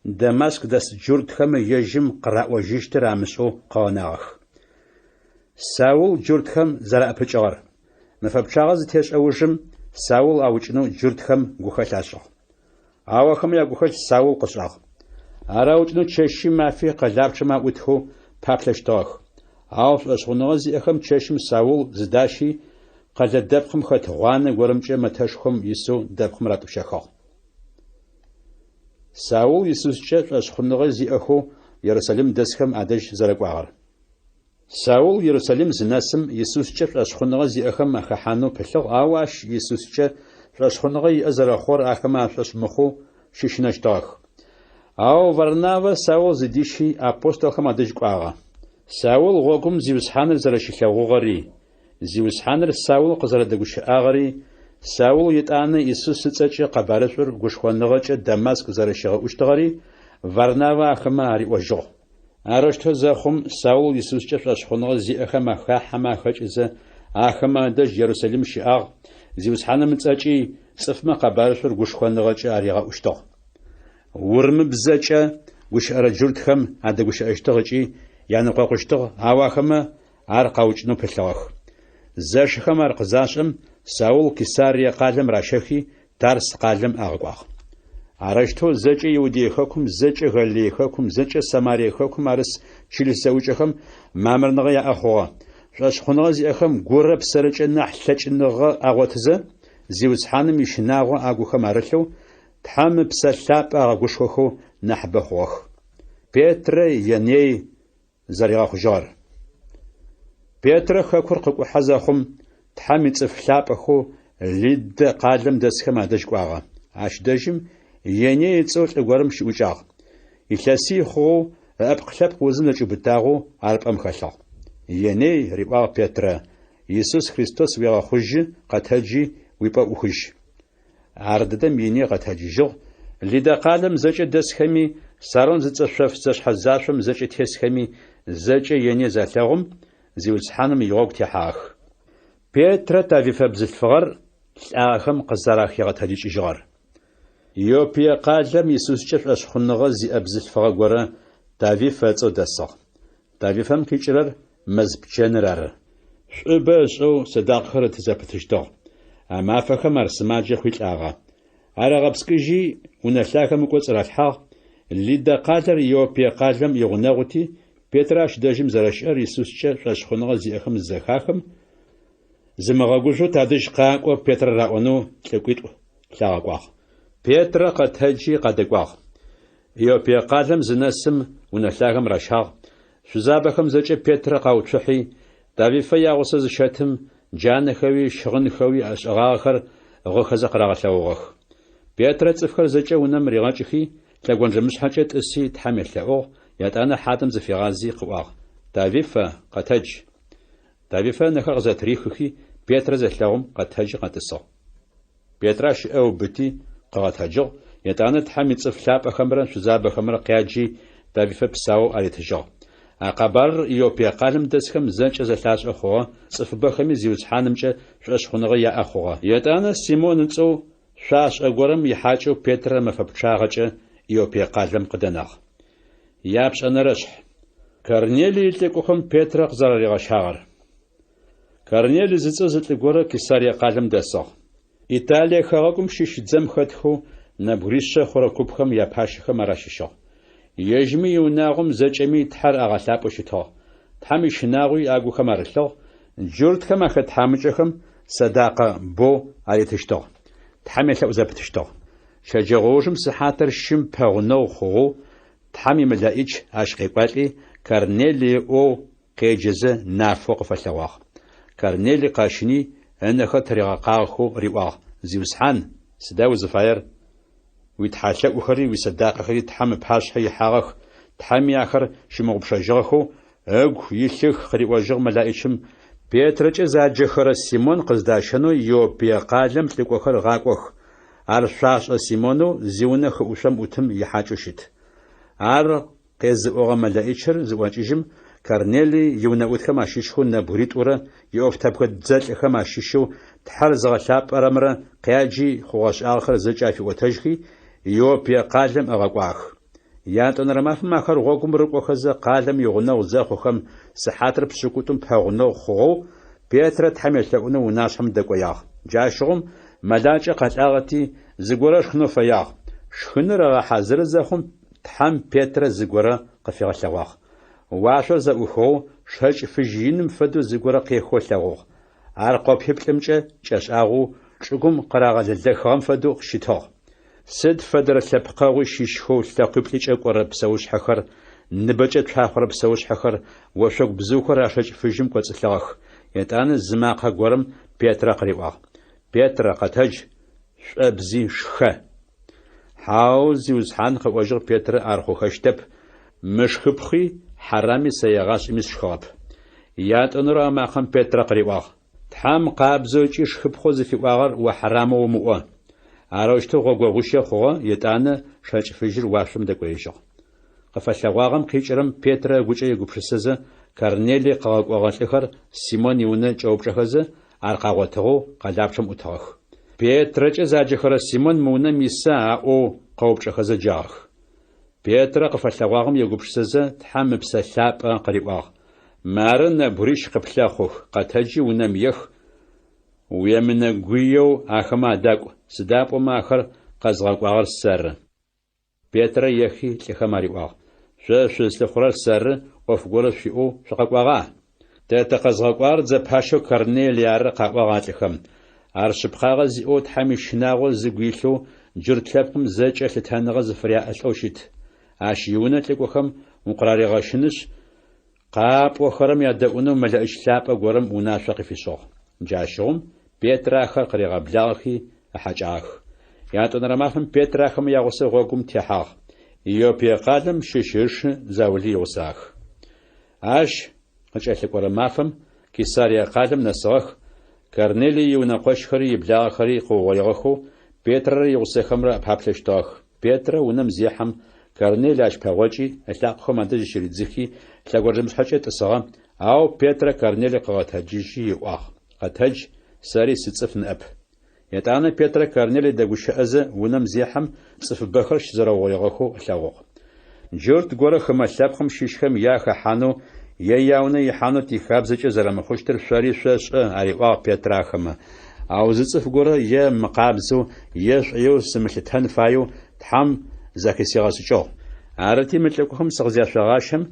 Дамаск дэс джуртхэм ежьым къыраӏожьыщтыр амышӏэу къыгъэнагъэх. Саул джуртхэм зэраӏэпыкӏыгъэр. Мэфэ пчъагъэ зытешӏэ ужым, Саул аукӏынэу джуртхэм гухэлъ ашӏыгъ. Ау ахэмэ ягухэлъ Саул къышӏагъ. Ар аукӏынэу чэщи мафи къэлапчъэм аӏутхэу паплъэщтыгъэх. Ау шӏошъхъуныгъэ зиӏэхэм чэщым Саул зыдащи, къэлэ дэпкъым хэт гъуанэ горэмкӏэ мэтэшхом исэу дэпкъым ратӏупщэхыгъ. Саул Исускӏэ шӏошъхъуныгъэ зиӏэхэу Ерусалим дэсхэм адэжь зэрэкӏуагъэр. Саул Ерусалим зынэсым, Исускӏэ шӏошъхъуныгъэ зиӏэхэм ахэхьанэу пылъыгъ, ау ащ Исускӏэ шӏошъхъуныгъэ иӏэ зэрэхъугъэр ахэмэ ашӏошъ мыхъоу щыщынэщтыгъэх. Ау Варнавэ Саул зыдищи, апостолхэм адэжь кӏуагъэ. Саул гъогум Зиусхьаныр зэрэщилъэгъугъэри, Зиусхьаныр Саул къызэрэдэгущыӏагъэри, Саул етӏанэ Исус ыцӏэкӏэ къэбарышӏур гушхоныгъэкӏэ Дамаск зэрэщигъэӏущтыгъэри Варнавэ ахэмэ ариӏожьыгъ. Арэущтэу зэхъум, Саул Исускӏэ шӏошъхъуныгъэ зиӏэхэм ахахьэмэ ахэкӏызэ, ахэмэ адэжь Ерусалим щыӏагъ, Зиусхьаным ыцӏэкӏи цӏыфмэ къэбарышӏур гушхоныгъэкӏэ аригъэӏущтыгъ. Урымыбзэкӏэ гущыӏэрэ джуртхэм адэгущыӏэщтыгъ ыкӏи янэкъокъущтыгъ, ау ахэмэ ар къаукӏынэу пылъыгъэх. Зэшыхэм ар къызашӏэм, Саул Кесарие къалэм ращэхи, Тарс къалэм агъэкӏуагъ. Арэущтэу зэкӏэ Иудей хэкум, зэкӏэ Галилей хэкум, зэкӏэ Самарие хэкум арыс чылыс зэӏукӏэхэм мамырныгъэ яӏэ хъугъэ. Шӏошъхъуныгъэ зиӏэхэм гурэ псэрэкӏэ нахь лъэкӏыныгъэ агъотызэ, Зиусхьаным ищынагъо агухэм арылъэу, Тхьэм Ыпсэ Лъапӏэ агъэгушхохэу нахьыбэ хъугъэх. Петрэ Еней зэригъэхъужьыгъэр. Петрэ хэкур къыкӏухьэ зэхъум, Тхьэм ицӏыф лъапӏэхэу Лиддэ къалэм дэсхэм адэжь кӏуагъэ. Ащ дэжьым Еней ыцӏэу лӏы горэм щыӏукӏагъ. Илъэсий хъугъэу ыӏэпкълъэпкъ узым зэкӏиубытагъэу ар пӏэм хэлъыгъ. Еней, риӏуагъ Петрэ, Исус Христос уегъэхъужьы, къэтэджи, уипӏэ ӏухыжь. Ардэдэм Еней къэтэджыжьыгъ, Лидэ къалэм зэкӏэ дэсхэми, Сарон зыцӏэ шъоф зэшъхьэзашъом зэкӏэ тесхэми, зэкӏэ Еней залъэгъум, Зиусхьаным игъогу техьагъэх. Петрэ Тавифэ бзылъфыгъэр лӏагъэхэм къызэрахигъэтэджыкӏыжьыгъэр. Иоппие къалэм Исускӏэ шӏошъхъуныгъэ зиӏэ бзылъфыгъэ горэ Тавиф ыцӏэу дэсыгъ. Тавифэм къикӏырэр мэз пчэныр ары. Шӏубэ ышӏэу сэдакъэхэр ыты зэпытыщтыгъ. А мафэхэм ар сымаджэ хъуи лӏагъэ. Ар агъэпскӏыжьи, унэ лъагэм ыкӏоцӏ ралъхьагъ. Лидэ къалэр Иоппие къалэм игъунэгъути, Петрэ ащ дэжьым зэрэщыӏэр Исускӏэ шӏошъхъуныгъэ зиӏэхэм зызэхахым, Зымыгъэгужъоу тадэжь къакӏо Петрэ раӏонэу лӏыкӏуитӏу лъагъэкӏуагъ. Петрэ къэтэджи къадэкӏуагъ. Иоппие къалэм зынэсым, унэ лъагэм ращагъ. Шъузабэхэм зэкӏэ Петрэ къауцухьи, Тавифэ ягъусэ зыщэтым, джанэхэуи щыгъынхэуи ышӏыгъагъэхэр гъыхэзэ къырагъэлъэгъугъэх. Петрэ цӏыфхэр зэкӏэ унэм ригъэкӏыхи, лъэгонджэмышъхьэкӏэ тӏыси Тхьэм елъэӏугъ, етӏанэ хьадэм зыфигъази къыӏуагъ, Тавифэ, къэтэдж! Тавифэ ынэхэр къызэтырихыхи, Петрэ зелъэгъум, къэтэджи къэтӏысыгъ. Петрэ ащ ыӏэ ыубыти, къыгъэтэджыгъ, етӏанэ Тхьэм ицӏыф лъапӏэхэмрэ шъузабэхэмрэ къяджи, Тавифэ псаоу аритыжьыгъ. А къэбарыр Иоппие къалэм дэсхэм зэкӏэ зэлъашӏэ хъугъэ, цӏыфыбэхэми Зиусхьанымкӏэ шӏошъхъуныгъэ яӏэ хъугъэ. Етӏанэ Симон ыцӏэу шъуашӏэ горэм ихьакӏэу Петрэ мэфэ пчъагъэкӏэ Иоппие къалэм къыдэнагъ. Япшӏэнэрэшъхь. Корнелий илӏыкӏохэм Петрэ къызэраригъэщагъэр. Корнелий зыцӏэ зы лӏы горэ Кесарие къалэм дэсыгъ. Италие хэгъэгум щыщ дзэм хэтхэу нэбгыришъэ хъурэ купхэм япащэхэм ар ащыщыгъ. Ежьми иунагъом зэкӏэми Тхьэр агъэлъапӏэу щытыгъ. Тхьэм ищынагъуи агухэм арылъыгъ, джуртхэм ахэт тхьамыкӏэхэм сэдакъэ боу аритыщтыгъ. Тхьэм елъэӏу зэпытыщтыгъ. Щэджэгъоужым сыхьатыр щым пэгъунэгъу хъугъэу Тхьэм имэлэӏич ащ къекӏуалӏи, Корнелий ыӏоу къеджэзэ нафэу къыфэлъэгъуагъ. Корнелий къэщыни, ынэхэр тыригъэкъагъэхэу риӏуагъ, Зиусхьан, сыда узыфаер? Уитхьалъэӏухэри уисэдакъэхэри Тхьэм ыпашъхьэ ихьагъэх, Тхьэми ахэр щымыгъупшэжьыгъэхэу ыгу илъых, къыриӏожьыгъ мэлаӏичым, Петрэкӏэ заджэхэрэ Симон къыздащэнэу Иоппие къалэм лӏыкӏохэр гъакӏох, ар шъуашӏэ Симонэу зиунэ хыӏушъом ӏутым ихьакӏэу щыт. Ар къезыӏогъэ мэлэӏичыр зыӏокӏыжьым, Корнелый иунэӏутхэм ащыщхэу нэбгыритӏурэ иӏофтэбгэ дзэлӏхэм ащыщэу Тхьэр зыгъэлъапӏэрэмрэ къяджи, хъугъэ-шӏагъэхэр зэкӏэ афиӏотэжьхи, Иоппие къалэм ыгъэкӏуагъэх. Ятӏонэрэ мафэм ахэр гъогум рыкӏохэзэ къалэм игъунэгъу зэхъухэм, сыхьатыр пшӏыкӏутӏум пэгъунэгъу хъугъэу, Петрэ Тхьэм елъэӏунэу унашъхьэм дэкӏоягъ. Джащыгъум мэлакӏэ къэлӏагъэти, зыгорэ ышхынэу фэягъ. Шхыныр ыгъэхьазыры зэхъум, Тхьэм Петрэ зыгорэ къыфигъэлъэгъуагъ. Уашъор зэӏухыгъэу, шэкӏ фыжь иным фэдэу зыгорэ къехэу ылъэгъугъ. Ар къопиплӏымкӏэ кӏэшӏагъэу, чӏыгум къырагъэлэлэхыгъэм фэдэу щытыгъ. Сыд фэдэрэ лъэпкъэгъуи щыщхэу лъэкъуиплӏыкӏэ кӏорэ псэушъхьэхэр, ныбэкӏэ цуахъорэ псэушъхьэхэр, ошъогу бзыухэр а шэкӏ фыжьым кӏоцӏылъыгъэх. Етӏанэ зы макъэ горэм Петрэ къыриӏуагъ, Петрэ, къэтэдж, шӏобзи, шхэ. Хьау, Зиусхьан, къыӏожьыгъ Петрэ, ар хъухэщтэп, мышхыпхъи хьарами сэ егъашӏэми сшхыгъэп. Ятӏонэрэу а макъэм Петрэ къыриӏуагъ, Тхьэм къабзэу ыкӏи шхыпхъэу зыфиӏуагъэр о хьарамэу умыӏо. Арэущтэу гъогогъуищэ хъугъэ, етӏанэ шэкӏ фыжьыр уашъом дэкӏоежьыгъ. Къыфэлъэгъуагъэм къикӏырэм Петрэ ыгукӏэ егупшысэзэ, Корнелый къыгъэкӏогъэ лӏыхэр Симон иунэ кӏэупчӏэхэзэ, ар къагъотыгъэу къэлапчъэм ӏутыгъэх. Петрэкӏэ заджэхэрэ Симон мы унэм иса аӏоу къэупчӏэхэзэ джагъэх. Петрэ къыфэлъэгъуагъэм егупшысэзэ, Тхьэм Ыпсэ Лъапӏэ къыриӏуагъ. Мары нэбгырищ къыплъэхъух, къэтэджи унэм ех, уемынэгуеу ахэмэ адакӏу, сыда пӏомэ ахэр къэзгъэкӏуагъэр сэры. Петрэ ехи, лӏыхэм ариӏуагъ, Шъо шъузлъыхъурэр сэры, ӏоф горэ шъуиӏэу шъукъэкӏуагъа? Тэ тыкъэзгъэкӏуагъэр дзэ пащэу Корнелый ары, къаӏуагъ а лӏыхэм. Ар шъыпкъагъэ зиӏэу, Тхьэм ищынагъо зыгу илъэу, джурт лъэпкъым зэкӏэ лъытэныгъэ зыфыряӏэ лӏэу щыт. Ащ иунэ лӏыкӏохэм укъыраригъэщынышъ, къапӏохэрэм ядэӏунэу мэлэӏич лъапӏэ горэм унашъо къыфишӏыгъ. Джащыгъум Петрэ ахэр къыригъэблагъэхи ыхьакӏагъэх. Ятӏонэрэ мафэм Петрэ ахэмэ ягъусэу гъогум техьагъ. Иоппие къалэм щыщ ышы заули игъусагъэх. Ащ къыкӏэлъыкӏорэ мафэм Кесарие къалэм нэсыгъэх, Корнелый иунэкъощхэри иблагъэхэри къыугъоигъэхэу Петрэрэ игъусэхэмрэ апаплъэщтыгъэх. Петрэ унэм зехьэм, Корнелый ащ пэгъокӏи, ылъакъохэм адэжь зыщыридзыхи, лъэгонджэмышъхьэкӏэ тӏысыгъэ, ау Петрэ Корнелый къыгъэтэджыжьи ыӏуагъ, Къэтэдж, сэри сыцӏыф ныӏэп. Етӏанэ Петрэ Корнелый дэгущыӏэзэ, унэм зехьэм, цӏыфыбэхэр щызэрэугъоигъэхэу ылъэгъугъ. Джурт горэ хымэ лъэпкъым щыщхэм е ахэхьанэу, е яунэ ихьанэу тихабзэкӏэ зэрэмыхъущтыр шъори шъошӏэ, ариӏуагъ Петрэ ахэмэ. Ау зы цӏыф горэ е мыкъабзэу, е шӏоеу сымылъытэн фаеу Тхьэм зэхысигъэшӏыкӏыгъ. Арыти, мы лӏыкӏохэм сыкъызяшъогъащэм,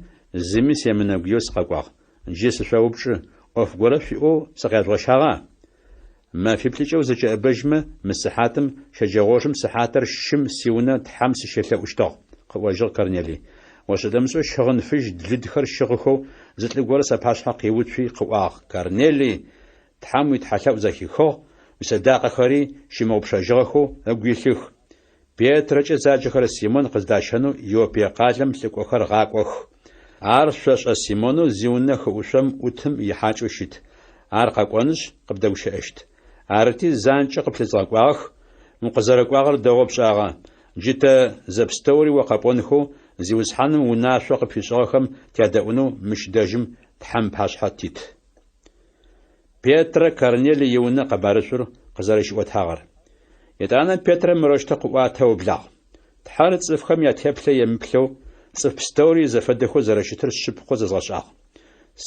зыми семынэгуеу сыкъэкӏуагъ. Джы сышъоупчӏы, ӏоф горэ шъуиӏэу сыкъяжъугъэщагъа? Мэфиплӏыкӏэ узэкӏэӏэбэжьмэ, мы сыхьатым, щэджэгъоужым сыхьатыр щым сиунэ Тхьэм сыщелъэӏущтыгъ, къыӏожьыгъ Корнелый. Ошӏэ-дэмышӏэу щыгъын фыжь лыдхэр щыгъыхэу зы лӏы горэ сапашъхьэ къиуцуи къыӏуагъ, Корнелый, Тхьэм уитхьэлъэӏу зэхихыгъ, уисэдакъэхэри щымыгъупшэжьыгъэхэу ыгу илъых. Петрэкӏэ заджэхэрэ Симон къыздащэнэу Иоппие къалэм лӏыкӏохэр гъакӏох. Ар шъошӏэ Симонэу зиунэ хыӏушъом ӏутым ихьакӏэу щыт. Ар къэкӏонышъ, къыбдэгущыӏэщт. Арыти, занкӏэу къыплъызгъэкӏуагъэх, укъызэрэкӏуагъэр дэгъоу пшӏагъэ. Джы тэ зэпстэури о къэпӏонхэу, Зиусхьаным унашъо къыпфишӏыгъэхэм тядэӏунэу мыщ дэжьым Тхьэм ыпашъхьэ тит. Петрэ Корнелый иунэ къэбарышӏур къызэрэщиӏотагъэр. Етӏанэ Петрэ мырэущтэу къыӏуатэ ыублагъ. Тхьэр цӏыфхэм ятеплъэ емыплъэу, цӏыф пстэури изэфэдэхэу зэрэщытыр шъыпкъэу зэзгъэшӏагъ.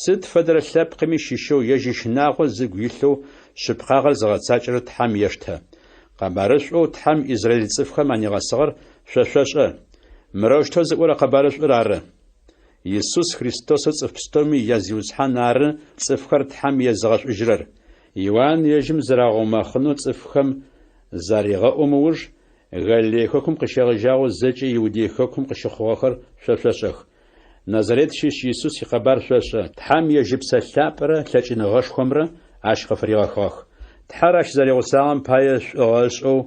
Сыд фэдэрэ лъэпкъыми щыщэу ежь ищынагъо зыгу илъэу шъыпкъагъэр зыгъэцакӏэрэр Тхьэм ештэ. Къэбарышӏоу Тхьэм израил цӏыфхэм анигъэсыгъэр шъо шъошӏэ. Мырэущтэу зыӏорэ къэбарышӏур ары. Исус Христосэу цӏыф пстэуми я Зиусхьан ары цӏыфхэр Тхьэм езыгъэшӏужьырэр. Иуан ежьым зырагъэумэхъынэу цӏыфхэм зарегъэӏум ыуж, Галилей хэкум къыщегъэжьагъэу зэкӏэ Иудей хэкум къыщыхъугъэхэр шъо шъошӏэх. Назарет щыщ Исус икъэбар шъошӏэ, Тхьэм ежь Ыпсэ Лъапӏэрэ лъэкӏыныгъэшхомрэ ащ къыфыригъэхыгъэх. Тхьэр ащ зэригъусагъэм пае шӏугъэ ышӏэу,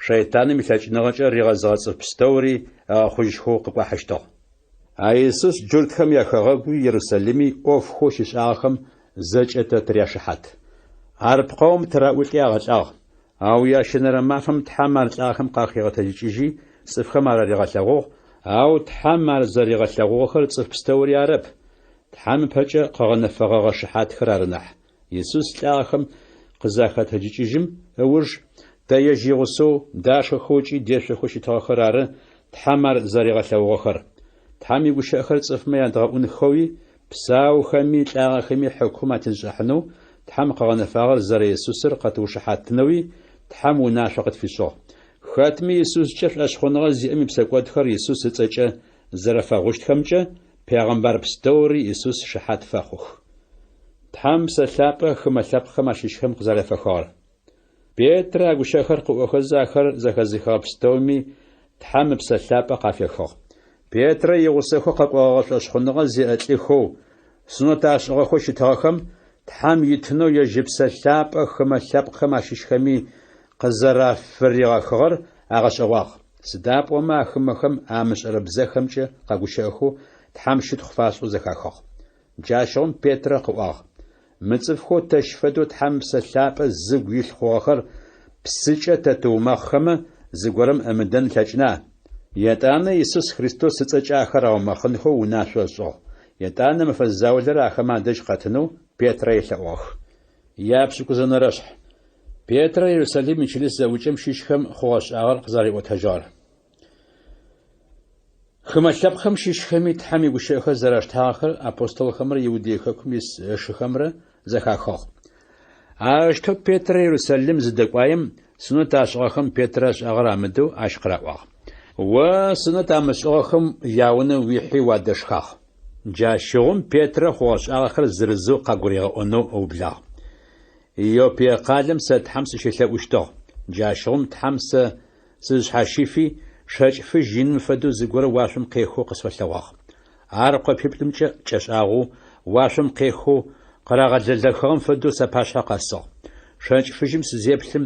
шэйтаным илъэкӏыныгъэкӏэ ригъэзыгъэ цӏыф пстэури ыгъэхъужьхэу къыкӏуахьыщтыгъ. А Исус джуртхэм яхэгъэгуи Ерусалими ӏофхэу щишӏагъэхэм зэкӏэ тэ тыряшыхьат. Ар пкъэум тыраӏулӏи агъэлӏагъ, ау ящэнэрэ мафэм Тхьэм ар лӏагъэхэм къахигъэтэджыкӏыжьи, цӏыфхэм ар аригъэлъэгъугъ, ау Тхьэм ар зэригъэлъэгъугъэхэр цӏыф пстэури арэп, Тхьэм ыпэкӏэ къыгъэнэфэгъэгъэ шыхьатхэр ары нахь. Исус лӏагъэхэм къызахэтэджыкӏыжьым ыуж, тэ ежь игъусэу дашхэхэу ыкӏи дешъохэу щытыгъэхэр ары Тхьэм ар зэригъэлъэгъугъэхэр. Тхьэм игущыӏэхэр цӏыфмэ ядгъэӏунхэуи, псаухэми лӏагъэхэми хьыкум атезышӏыхьанэу Тхьэм къыгъэнэфагъэр зэрэ Исусыр къэтыушыхьатынэуи Тхьэм унашъо къытфишӏыгъ. Хэтми Исускӏэ шӏошъхъуныгъэ зиӏэм ипсэкӏодхэр Исус ыцӏэкӏэ зэрэфэгъущтхэмкӏэ пегъэмбар пстэури Исус шыхьат фэхъух. Тхьэм Псэ Лъапӏэ хымэ лъэпкъхэм ащыщхэм къызэрафехыгъэр. Петрэ а гущыӏэхэр къыӏохэзэ ахэр зэхэзыхыгъэ пстэуми Тхьэм Ыпсэ Лъапӏэ къафехыгъ. Петрэ игъусэхэу къэкӏогъэгъэ шӏошъхъуныгъэ зиӏэ лӏыхэу, сунэт ашӏыгъэхэу щытыгъэхэм Тхьэм итынэу ежь Ыпсэ Лъапӏэ хымэ лъэпкъхэм ащыщхэми къызэрафыригъэхыгъэр агъэшӏэгъуагъ. Сыда пӏомэ а хымэхэм амышӏэрэ бзэхэмкӏэ къэгущыӏэхэу Тхьэм щытхъу фашӏэу зэхахыгъ. Джащыгъум Петрэ къыӏуагъ, Мы цӏыфхэу тэщ фэдэу Тхьэм Ыпсэ Лъапӏэ зыгу илъ хъугъэхэр псыкӏэ тэ тыумэхъхэмэ, зыгорэм ымыдэн ылъэкӏына? Етӏанэ Исус Христос ыцӏэкӏэ ахэр аумэхъынхэу унашъо ышӏыгъ. Етӏанэ мэфэ заулэрэ ахэмэ адэжь къэтынэу Петрэ елъэӏугъэх. Япшӏыкӏузэнэрэшъхь. Петрэ Ерусалим ичылыс зэӏукӏэм щыщхэм хъугъэ-шӏагъэр къызэрариӏотэжьыгъэр. Хымэ лъэпкъхэм щыщхэми Тхьэм игущыӏэхэр зэраштагъэхэр апостолхэмрэ Иудей хэкум ис ышыхэмрэ зэхахыгъ. Арэущтэу Петрэ Ерусалим зыдэкӏуаем, сунэт ашӏыгъэхэм Петрэ ышӏагъэр амыдэу ащ къыраӏуагъ. О сунэт амышӏыгъэхэм яунэ уихьи уадэшхагъ. Джащыгъум Петрэ хъугъэ-шӏагъэхэр зырызэу къагуригъэӏонэу ыублагъ. Иоппие къалэм сэ Тхьэм сыщелъэӏущтыгъ. Джащыгъум Тхьэм сэ сызшъхьащифи, шэкӏ фыжь иным фэдэу зыгорэ уашъом къехэу къысфэлъэгъуагъ. Ар къопиплӏымкӏэ кӏэшӏагъэу, уашъом къехэу, къырагъэлэлэхыгъэм фэдэу сапашъхьэ къэсыгъ. Шэкӏ фыжьым сызеплъым,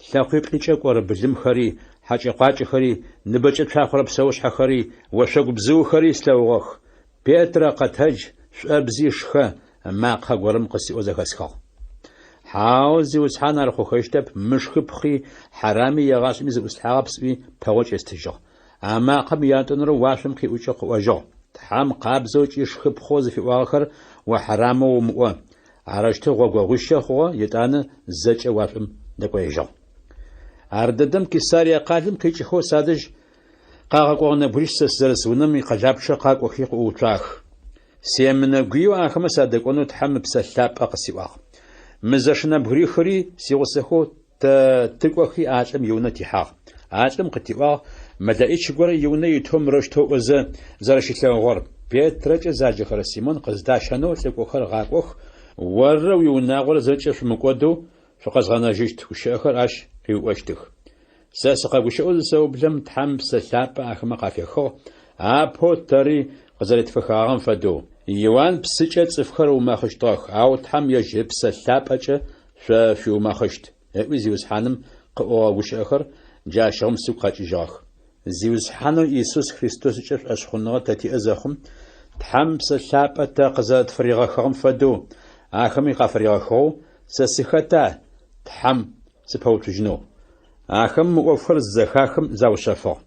лъэкъуиплӏыкӏэ кӏорэ былымхэри, хьакӏэ-къуакӏэхэри, ныбэкӏэ цуахъорэ псэушъхьэхэри, ошъогу бзыухэри слъэгъугъэх. Петрэ, къэтэдж, шӏобзи, шхэ, макъэ горэм къысиӏоу зэхэсхыгъ. Хьау, Зиусхьан, ар хъухэщтэп, мышхыпхъи, хьарами егъашӏэми зыӏуслъхьагъэп сӏуи, пэгъокӏ естыжьыгъ. А макъэм ятӏонэрэу уашъом къиӏукӏэу къыӏожьыгъ, Тхьэм къабзэу ыкӏи шхыпхъэу зыфиӏуагъэхэр о хьарамэу умыӏо. Арэущтэу гъогогъуищэ хъугъэ, етӏанэ зэкӏэ уашъом дэкӏоежьыгъ. Ардэдэм Кесарие къалэм къикӏыхэу садэжь къагъэкӏогъэ нэбгырищ сэ сызэрыс унэм икъэлапчъэ къакӏохи къыӏууцуагъэх. Семынэгуеу ахэмэ садэкӏонэу Тхьэм Ыпсэ Лъапӏэ къысиӏуагъ. Мы зэш нэбгырихыри сигъусэхэу тэ тыкӏохи а лӏым иунэ тихьагъ. А лӏым къытиӏуагъ мэлэӏич горэ иунэ итэу мырэущтэу ыӏозэ зэрэщилъэгъугъэр, Петрэкӏэ заджэхэрэ Симон къыздащэнэу лӏыкӏохэр гъакӏох, оррэ уиунагъорэ зэкӏэ шъумыкӏодэу шъукъэзгъэнэжьыщт гущыӏэхэр ащ къыуиӏощтых. Сэ сыкъэгущыӏэу зысэублэм, Тхьэм Псэ Лъапӏэ ахэмэ къафехыгъ, апэу тэри къызэретфехыгъагъэм фэдэу. Иуан псыкӏэ цӏыфхэр ыумэхъыщтыгъэх, ау Тхьэм ежь Ыпсэ Лъапӏэкӏэ шъо шъуиумэхъыщт, ыӏуи Зиусхьаным къыӏогъэ гущыӏэхэр джащыгъум сыгу къэкӏыжьыгъэх. Зиусхьанэу Исус Христоскӏэ шӏошъхъуныгъэ тэ тиӏэ зэхъум, Тхьэм Псэ Лъапӏэ тэ къызэрэтфыригъэхыгъэм фэдэу, ахэми къафыригъэхыгъэу, сэ сыхэта Тхьэм сыпэуцужьынэу? Ахэм мы ӏофхэр зызэхахым заушъэфыгъ,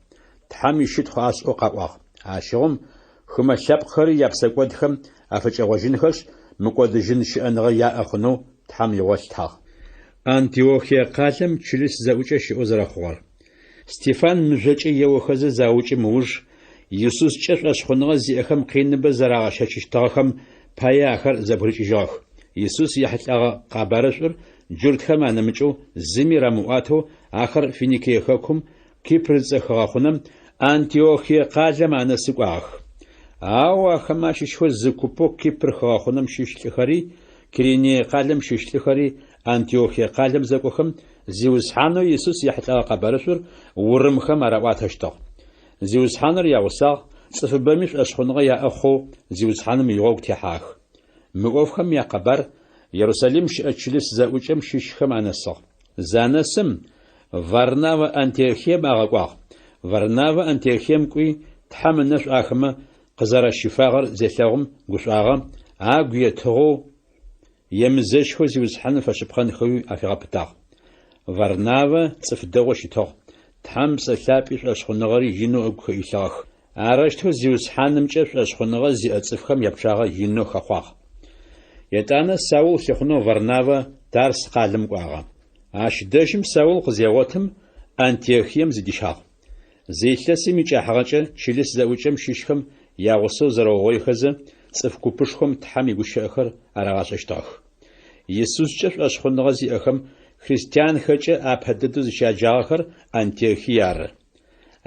Тхьэм ищытхъу ашӏэу къаӏуагъ. Ащыгъум хымэ лъэпкъхэри япсэкӏодхэм афыкӏэгъожьынхэшъ, мыкӏодыжьын щыӏэныгъэ яӏэ хъунэу Тхьэм игъо лъытагъ. Антиохие къалэм чылыс зэӏукӏэ щыӏэу зэрэхъугъэр. Стефан мыжъокӏэ еохэзэ заукӏым ыуж, Исускӏэ шӏошъхъуныгъэ зиӏэхэм къиныбэ зэрагъэщэчыщтыгъэхэм пае ахэр зэбгырыкӏыжьыгъэх. Исус ехьылӏэгъэ къэбарышӏур джуртхэм анэмыкӏэу зыми рамыӏуатэу ахэр Финикие хэкум, Кипр зыцӏэ хыгъэхъунэм, Антиохие къалэм анэсы кӏуагъэх. Ау ахэмэ ащыщхэу зы купэу Кипр хыгъэхъунэм щыщ лӏыхэри, Кириней къалэм щыщ лӏыхэри Антиохие къалэм зэкӏохэм, Зиусхьанэу Исус ехьылӏэгъэ къэбарышӏур урымхэм араӏуатэщтыгъ. Зиусхьаныр ягъусагъ, цӏыфыбэми шӏошъхъуныгъэ яӏэ хъоу Зиусхьаным игъогу техьагъэх. Мы ӏофхэм якъэбар Ерусалим щыӏэ чылыс зэӏукӏэм щыщхэм анэсыгъ. Занэсым, Варнавэ Антиохием агъэкӏуагъ. Варнавэ Антиохием кӏуи, Тхьэм ынэшӏу ахэмэ къызэрэщифагъэр зелъэгъум гушӏуагъэ, агу етыгъэу, емызэщхэу Зиусхьаным фэшъыпкъэнхэуи афигъэпытагъ. Варнавэ цӏыф дэгъоу щытыгъ, Тхьэм Псэ Лъапӏи шӏошъхъуныгъэри инэу ыгу илъыгъэх. Арэущтэу Зиусхьанымкӏэ шӏошъхъуныгъэ зиӏэ цӏыфхэм япчъагъэ инэу хэхъуагъ. Етӏанэ Саул лъыхъунэу Варнавэ Тарс къалэм кӏуагъэ. Ащ дэжьым Саул къызегъотым, Антиохием зыдищагъ. Зы илъэсым икӏыхьагъэкӏэ чылыс зэӏукӏэм щыщхэм ягъусэу зэрэугъоихэзэ, цӏыф купышхом Тхьэм игущыӏэхэр арагъашӏэщтыгъэх. Исускӏэ шӏошъхъуныгъэ зиӏэхэм христианхэкӏэ апэ дэдэу зыщяджагъэхэр Антиохие ары.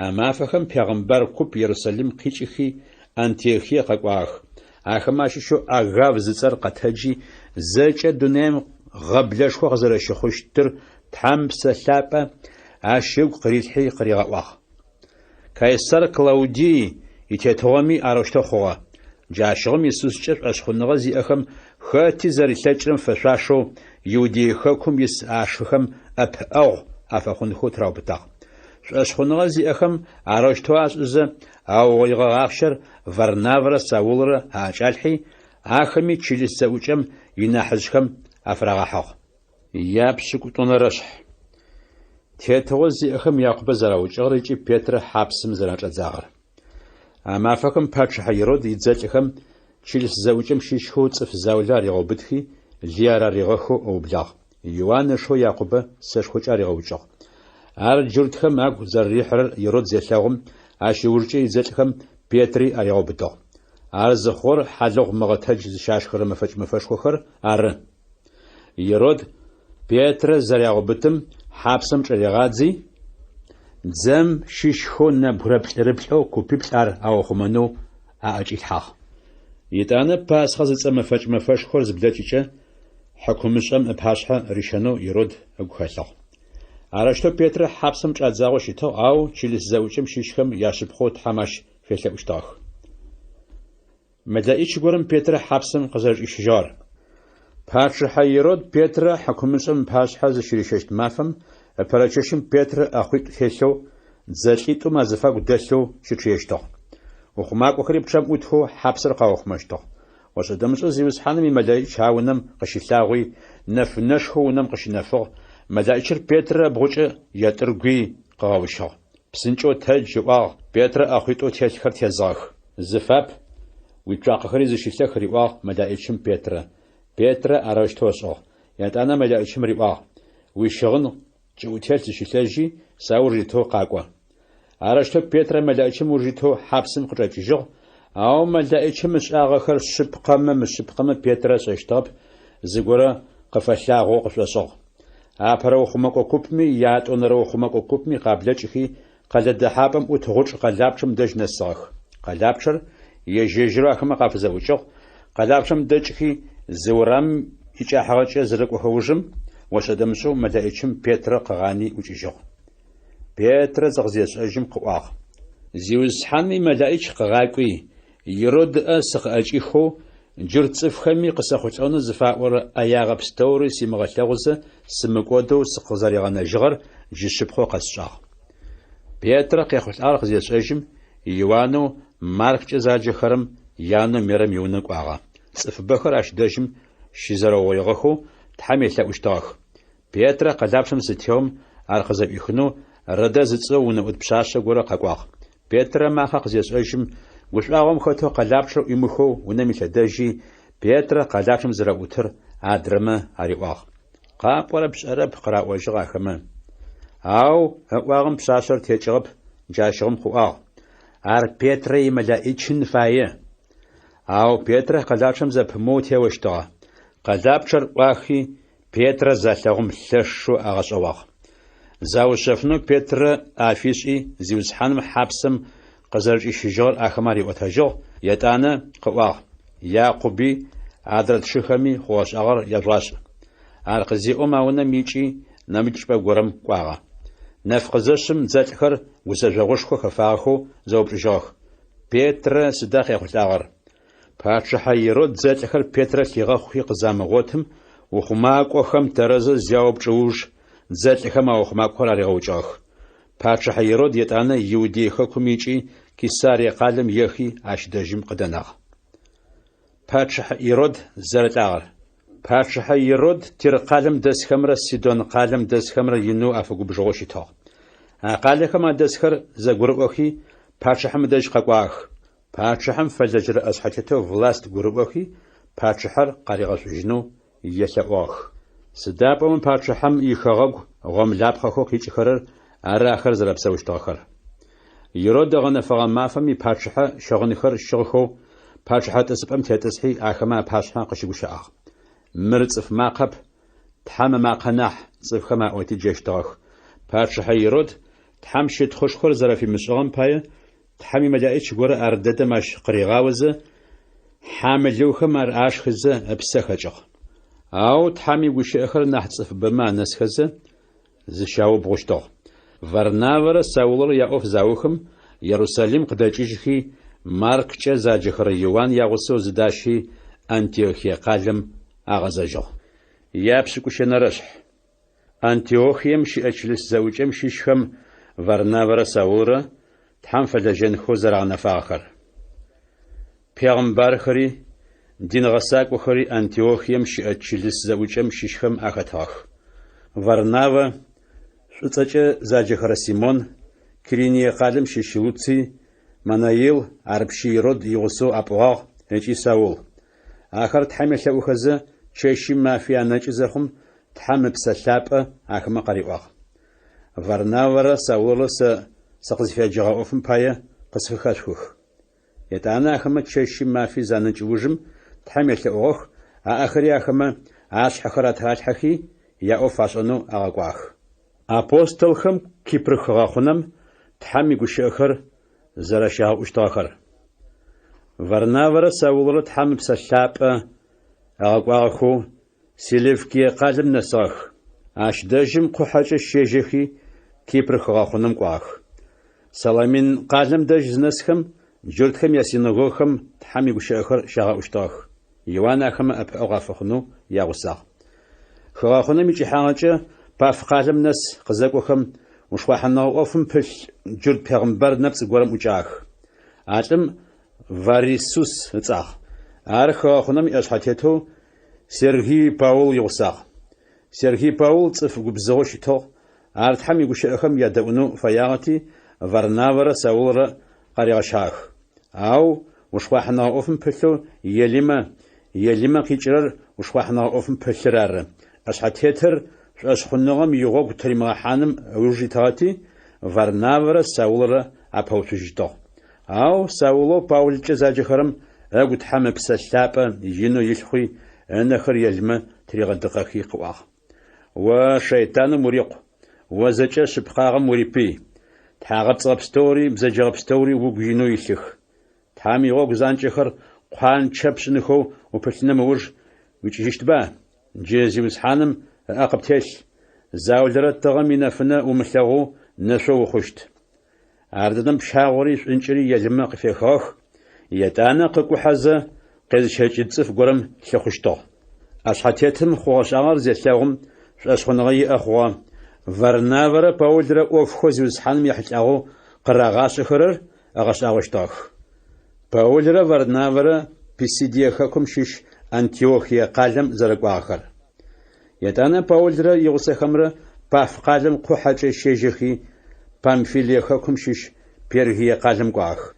А мафэхэм пегъымбар куп Ерусалим къикӏыхи, Антиохие къэкӏуагъэх. Ахэмэ ащыщэу Агав зыцӏэр къэтэджи, зэкӏэ дунаим гъэблэшхо къызэрэщыхъущтыр Тхьэм Псэ Лъапӏэ ащ ыгу къырилъхьи къыригъэӏуагъ. Кайсар Клаудий итетыгъоми арэущтэу хъугъэ. Джащыгъум Исускӏэ шӏошъхъуныгъэ зиӏэхэм хэти зэрилъэкӏырэм фэшъуашэу Иудей хэкум ис ашыхэм ӏэпыӏэгъу афэхъунхэу тыраубытагъ. Шӏошъхъуныгъэ зиӏэхэм арэущтэу ашӏызэ, аугъоигъэ ахъщэр Варнавэрэ Саулрэ аӏэкӏалъхьи, ахэми чылыс зэӏукӏэм инахьыжъхэм афырагъэхьыгъ. Япшӏыкӏутӏонэрэшъхь. Тетыгъо зиӏэхэм Якъубэ зэраукӏыгъэр ыкӏи Петрэ хьапсым зэрачӏэдзагъэр. А мафэхэм пачъыхьэ Ирод идзэлӏхэм чылыс зэӏукӏэм щыщхэу цӏыф заулэ аригъэубытхи, лые араригъэхэу ыублагъ. Иуан ышэу Якъубэ сэшхокӏэ аригъэукӏыгъ. Ар джуртхэм агу зэрэрихьырэр Ирод зелъэгъум, ащ ыужкӏэ идзэлӏхэм Петри аригъэубытыгъ. Ар зыхъугъэр хьалыгъу мыгъэтэдж зыщашхырэ мэфэкӏ мэфэшхохэр ары. Ирод Петрэ зэрагъэубытым хьапсэм чӏыригъадзи, дзэм щыщхэу нэбгырэ плӏырыплӏэу купиплӏ ар аухъумэнэу аӏэкӏилъхьагъ. Етӏанэ Пасхъэ зыцӏэ мэфэкӏ мэфэшхор зыблэкӏыкӏэ, хьыкумышӏэм ыпашъхьэ рищэнэу Ирод ыгу хэлъыгъ. Арэущтэу Петрэ хьапсэм чӏадзагъэу щытыгъ, ау чылыс зэӏукӏэм щыщхэм яшъыпкъэу Тхьэм ащ фелъэӏущтыгъэх. Мэлэӏич горэм Петрэ хьапсэм къызэрэчӏищыжьыгъэр. Пачъыхьэ Ирод Петрэ хьыкумышӏэм ыпашъхьэ зыщырищэщт мафэм ыпэрэ чэщым Петрэ ӏэхъуитӏу телъэу, дзэлӏитӏум азыфагу дэлъэу щычъыещтыгъ. Ухъумакӏохэри пчъэм ӏутхэу хьапсыр къаухъумэщтыгъ. Ошӏэ-дэмышӏэу Зиусхьаным имэлэӏич а унэм къыщылъагъуи, нэфынэшхо унэм къыщынэфыгъ, мэлэӏичыр Петрэ ыбгъукӏэ етӏыргуи къыгъэущыгъ. Псынкӏэу тэдж, ыӏуагъ, Петрэ ӏэхъуитӏоу телъхэр тезыгъэх. Зыфап, уицуакъэхэри зыщылъэх, риӏуагъ мэлэӏичым Петрэ. Петрэ арэущтэу ышӏыгъ. Етӏанэ мэлэӏичым риӏуагъ, Уищыгъын кӏыӏутелъ зыщылъэжьи, сауж итэу къакӏо. Арэущтэу Петрэ мэлэӏичым ыуж итэу хьапсым къычӏэкӏыжьыгъ, ау мэлэӏичым ышӏагъэхэр шъыпкъэмэ мышъыпкъэмэ Петрэ ышӏэщтыгъэп, зыгорэ къыфэлъагъоу къышӏошӏыгъ. Апэрэ ухъумэкӏо купми ятӏонэрэ ухъумэкӏо купми къаблэкӏхи, къэлэ дэхьапӏэм ӏут гъучӏ къэлапчъэм дэжь нэсыгъэх. Къэлапчъэр ежь-ежьырэу ахэмэ къафызэӏукӏыгъ, къэлапчъэм дэкӏхи, зы урамым икӏыхьагъэкӏэ зырэкӏохэ ужым, ошӏэ-дэмышӏэу мэлэӏичым Петрэ къыгъани ӏукӏыжьыгъ. Петрэ зыкъызешӏэжьым къыӏуагъ. Зиусхьаным имэлэӏич къыгъакӏуи, Ирод ыӏэ сыкъыӏэкӏихэу, джурт цӏыфхэми къысэхъулӏэнэу зыфаӏорэ ӏэягъэ пстэури симыгъэлъэгъузэ сымыкӏодэу сыкъызэригъэнэжьыгъэр джы шъыпкъэу къэсшӏагъ. Петрэ къехъулӏагъэр къызешӏэжьым, Иуанэу Марккӏэ заджэхэрэм янэу Мерэм иунэ кӏуагъэ. Цӏыфыбэхэр ащ дэжьым щызэрэугъоигъэхэу Тхьэм елъэӏущтыгъэх. Петрэ къэлапчъэм зытеом ар къызэӏуихынэу Родэ зыцӏэу унэӏут пшъашъэ горэ къэкӏуагъ. Петрэ ымакъэ къызешӏэжьым, гушӏуагъом хэтэу къэлапчъэр ӏуимыхэу унэм илъэдэжьи, Петрэ къэлапчъэм зэрэӏутыр адрэмэ ариӏуагъ. Къапӏорэр пшӏэрэп, къыраӏожьыгъ ахэмэ. Ау ыӏуагъэм пшъашъэр текӏыгъэп, джащыгъум къыӏуагъ, Ар Петрэ имэлэӏичын фае. Ау Петрэ къэлапчъэм зэпымыоу теощтыгъэ. Къэлапчъэр ӏуахи, Петрэ залъэгъум лъэшэу агъэшӏэгъуагъ. Заушъэфынэу Петрэ ӏэ афишӏи, Зиусхьаным хьапсэм къызэрэчӏищыжьыгъэр ахэмэ ариӏотэжьыгъ, етӏанэ къыӏуагъ, Якъуби, адрэ тшыхэми хъугъэ-шӏагъэр яжъугъашӏ. Ар къызеӏом а унэм икӏи, нэмыкӏ чӏыпӏэ горэм кӏуагъэ. Нэф къызэшъым дзэлӏхэр гузэжъогъушхо хэфагъэхэу зэупчӏыжьыгъэх, Петрэ сыда къехъулӏагъэр? Пачъыхьэ Ирод дзэлӏхэр Петрэ лъигъэхъухи къызамыгъотым, ухъумакӏохэм тэрэзэу зяупчӏ ыуж, дзэлӏхэм а ухъумакӏохэр аригъэукӏыгъэх. Пачъыхьэ Ирод етӏанэ Иудей хэкум икӏи Кесарие къалэм ехи ащ дэжьым къыдэнагъ. Пачъыхьэ Ирод зэрэлӏагъэр. Пачъыхьэ Ирод Тир къалэм дэсхэмрэ Сидон къалэм дэсхэмрэ инэу афэгубжыгъэу щытыгъ. А къалэхэм адэсхэр зэгурыӏохи, пачъыхьэм ыдэжь къэкӏуагъэх. Пачъыхьэм фэлэжьэрэ ӏэшъхьэтетэу Власт гурыӏохи, пачъыхьэр къаригъэшӏужьынэу елъэӏугъэх. Сыда пӏомэ пачъыхьэм ихэгъэгу гъомлапхъэхэу къикӏыхэрэр ары ахэр зэрэпсэущтыгъэхэр. Ирод ыгъэнэфэгъэ мафэм ипачъыхьэ щыгъынхэр щыгъхэу пачъыхьэ тӏысыпӏэм тетӏысхьи ахэмэ апашъхьэ къыщыгущыӏагъ. Мыр цӏыф макъэп, Тхьэм ымакъэ нахь, цӏыфхэм аӏоти джэщтыгъэх. Пачъыхьэ Ирод Тхьэм щытхъушхор зэрэфимышӏыгъэм пае Тхьэм имэлэӏич горэ ардэдэм ащ къыригъаозэ, хьамылыухэм ар ашхызэ ыпсэ хэкӏыгъ. Ау Тхьэм игущыӏэхэр нахь цӏыфыбэмэ анэсхэзэ, зыщаубгъущтыгъ. Варнавэрэ Саулрэ яӏоф заухым, Ерусалим къыдэкӏыжьхи, Марккӏэ заджэхэрэ Иуан ягъусэу зыдащи, Антиохие къалэм агъэзэжьыгъ. Япшӏыкӏущэнэрэшъхь. Антиохием щыӏэ чылыс зэӏукӏэм щыщхэм Варнавэрэ Саулрэ Тхьэм фэлэжьэнхэу зэрагъэнэфагъэхэр. Пегъымбархэри, дин гъэсакӏохэри Антиохием щыӏэ чылыс зэӏукӏэм щыщхэм ахэтыгъэх. Варнавэ, шӏуцӏэкӏэ заджэхэрэ Симон, Кириние къалэм щыщ Луций, Манаил, ар пщы Ирод игъусэу апӏугъагъ, ыкӏи Саул. Ахэр Тхьэм елъэӏухэзэ, чэщи мафи анэкӏы зэхъум, Тхьэм Ыпсэ Лъапӏэ ахэмэ къариӏуагъ. Варнавэрэ Саулрэ сэ сыкъызфеджэгъэ ӏофым пае къысфыхэшъухых. Етӏанэ ахэмэ чэщи мафи занэкӏ ужым, Тхьэм елъэӏугъэх, аӏэхэри ахэмэ ашъхьэхэр атыралъхьэхи, яӏоф ашӏэнэу агъэкӏуагъэх. Апостолхэм Кипр хыгъэхъунэм Тхьэм игущыӏэхэр зэрэщагъэӏущтыгъэхэр. Варнавэрэ Саулрэ Тхьэм Ыпсэ Лъапӏэ ыгъэкӏуагъэхэу Селевкие къалэм нэсыгъэх. Ащ дэжьым къухьэкӏэ щежьэхи, Кипр хыгъэхъунэм кӏуагъэх. Саламин къалэм дэжь зынэсхэм, джуртхэм ясинэгогхэм Тхьэм игущыӏэхэр щагъэӏущтыгъэх. Иуан ахэмэ ӏэпыӏэгъу афэхъунэу ягъусагъ. Хыгъэхъунэм икӏыхьагъэкӏэ Паф къалэм нэс къызэкӏохэм, ушхъуахьыныгъэ ӏофым пылъ джурт пегъымбар нэпцӏ горэм ӏукӏагъэх. А лӏым Варисус ыцӏагъ. Ар хыгъэхъунэм иӏэшъхьэтетэу Сергий Паул игъусагъ. Сергий Паул цӏыф губзыгъэу щытыгъ, ар Тхьэм игущыӏэхэм ядэӏунэу фэягъэти, Варнавэрэ Саулрэ къаригъэщагъэх. Ау ушхъуахьыныгъэ ӏофым пылъэу Елимэ, Елимэ къикӏырэр ушхъуахьыныгъэ ӏофым пылъыр ары, ӏэшъхьэтетыр шӏошъхъуныгъэм игъогу тыримыгъэхьаным ыуж итыгъэти, Варнавэрэ Саулрэ апэуцужьыщтыгъ. Ау Саулэу Паулкӏэ заджэхэрэм ыгу Тхьэм Ыпсэ Лъапӏэ инэу илъ хъуи, ынэхэр Елымэ тыригъэдыкъэхи къыӏуагъ. О шэйтаным урикъу, о зэкӏэ шъыпкъагъэм урипый! Тхьагъэпцӏыгъэ пстэури бзэджэгъэ пстэури угу инэу илъых. Тхьэм игъогу занкӏэхэр къуанчэ пшӏынхэу упылъыным ыуж уикӏыжьыщтба? Джы Зиусхьаным ыӏэ къыптелъ, заулэрэ тыгъэм инэфынэ умылъэгъоу нэшъо ухъущт. Ардэдэм пщагъори шӏункӏыри Елымэ къыфехыгъэх, етӏанэ къыкӏухьэзэ къезыщэкӏын цӏыф горэм лъыхъущтыгъ. ӏэшъхьэтетым хъугъэ-шӏагъэр зелъэгъум, шӏошъхъуныгъэ иӏэ хъугъэ, Варнавэрэ Паулрэ ӏофхэу Зиусхьаным ехьылӏагъэу къырагъашӏэхэрэр ыгъэшӏагъощтыгъэх. Паулрэ Варнавэрэ Писидие хэкум щыщ Антиохие къалэм зэрэкӏуагъэхэр. Етӏанэ Паулрэ игъусэхэмрэ Паф къалэм къухьэкӏэ щежьэхи, Памфилие хэкум щыщ Пергие къалэм кӏуагъэх.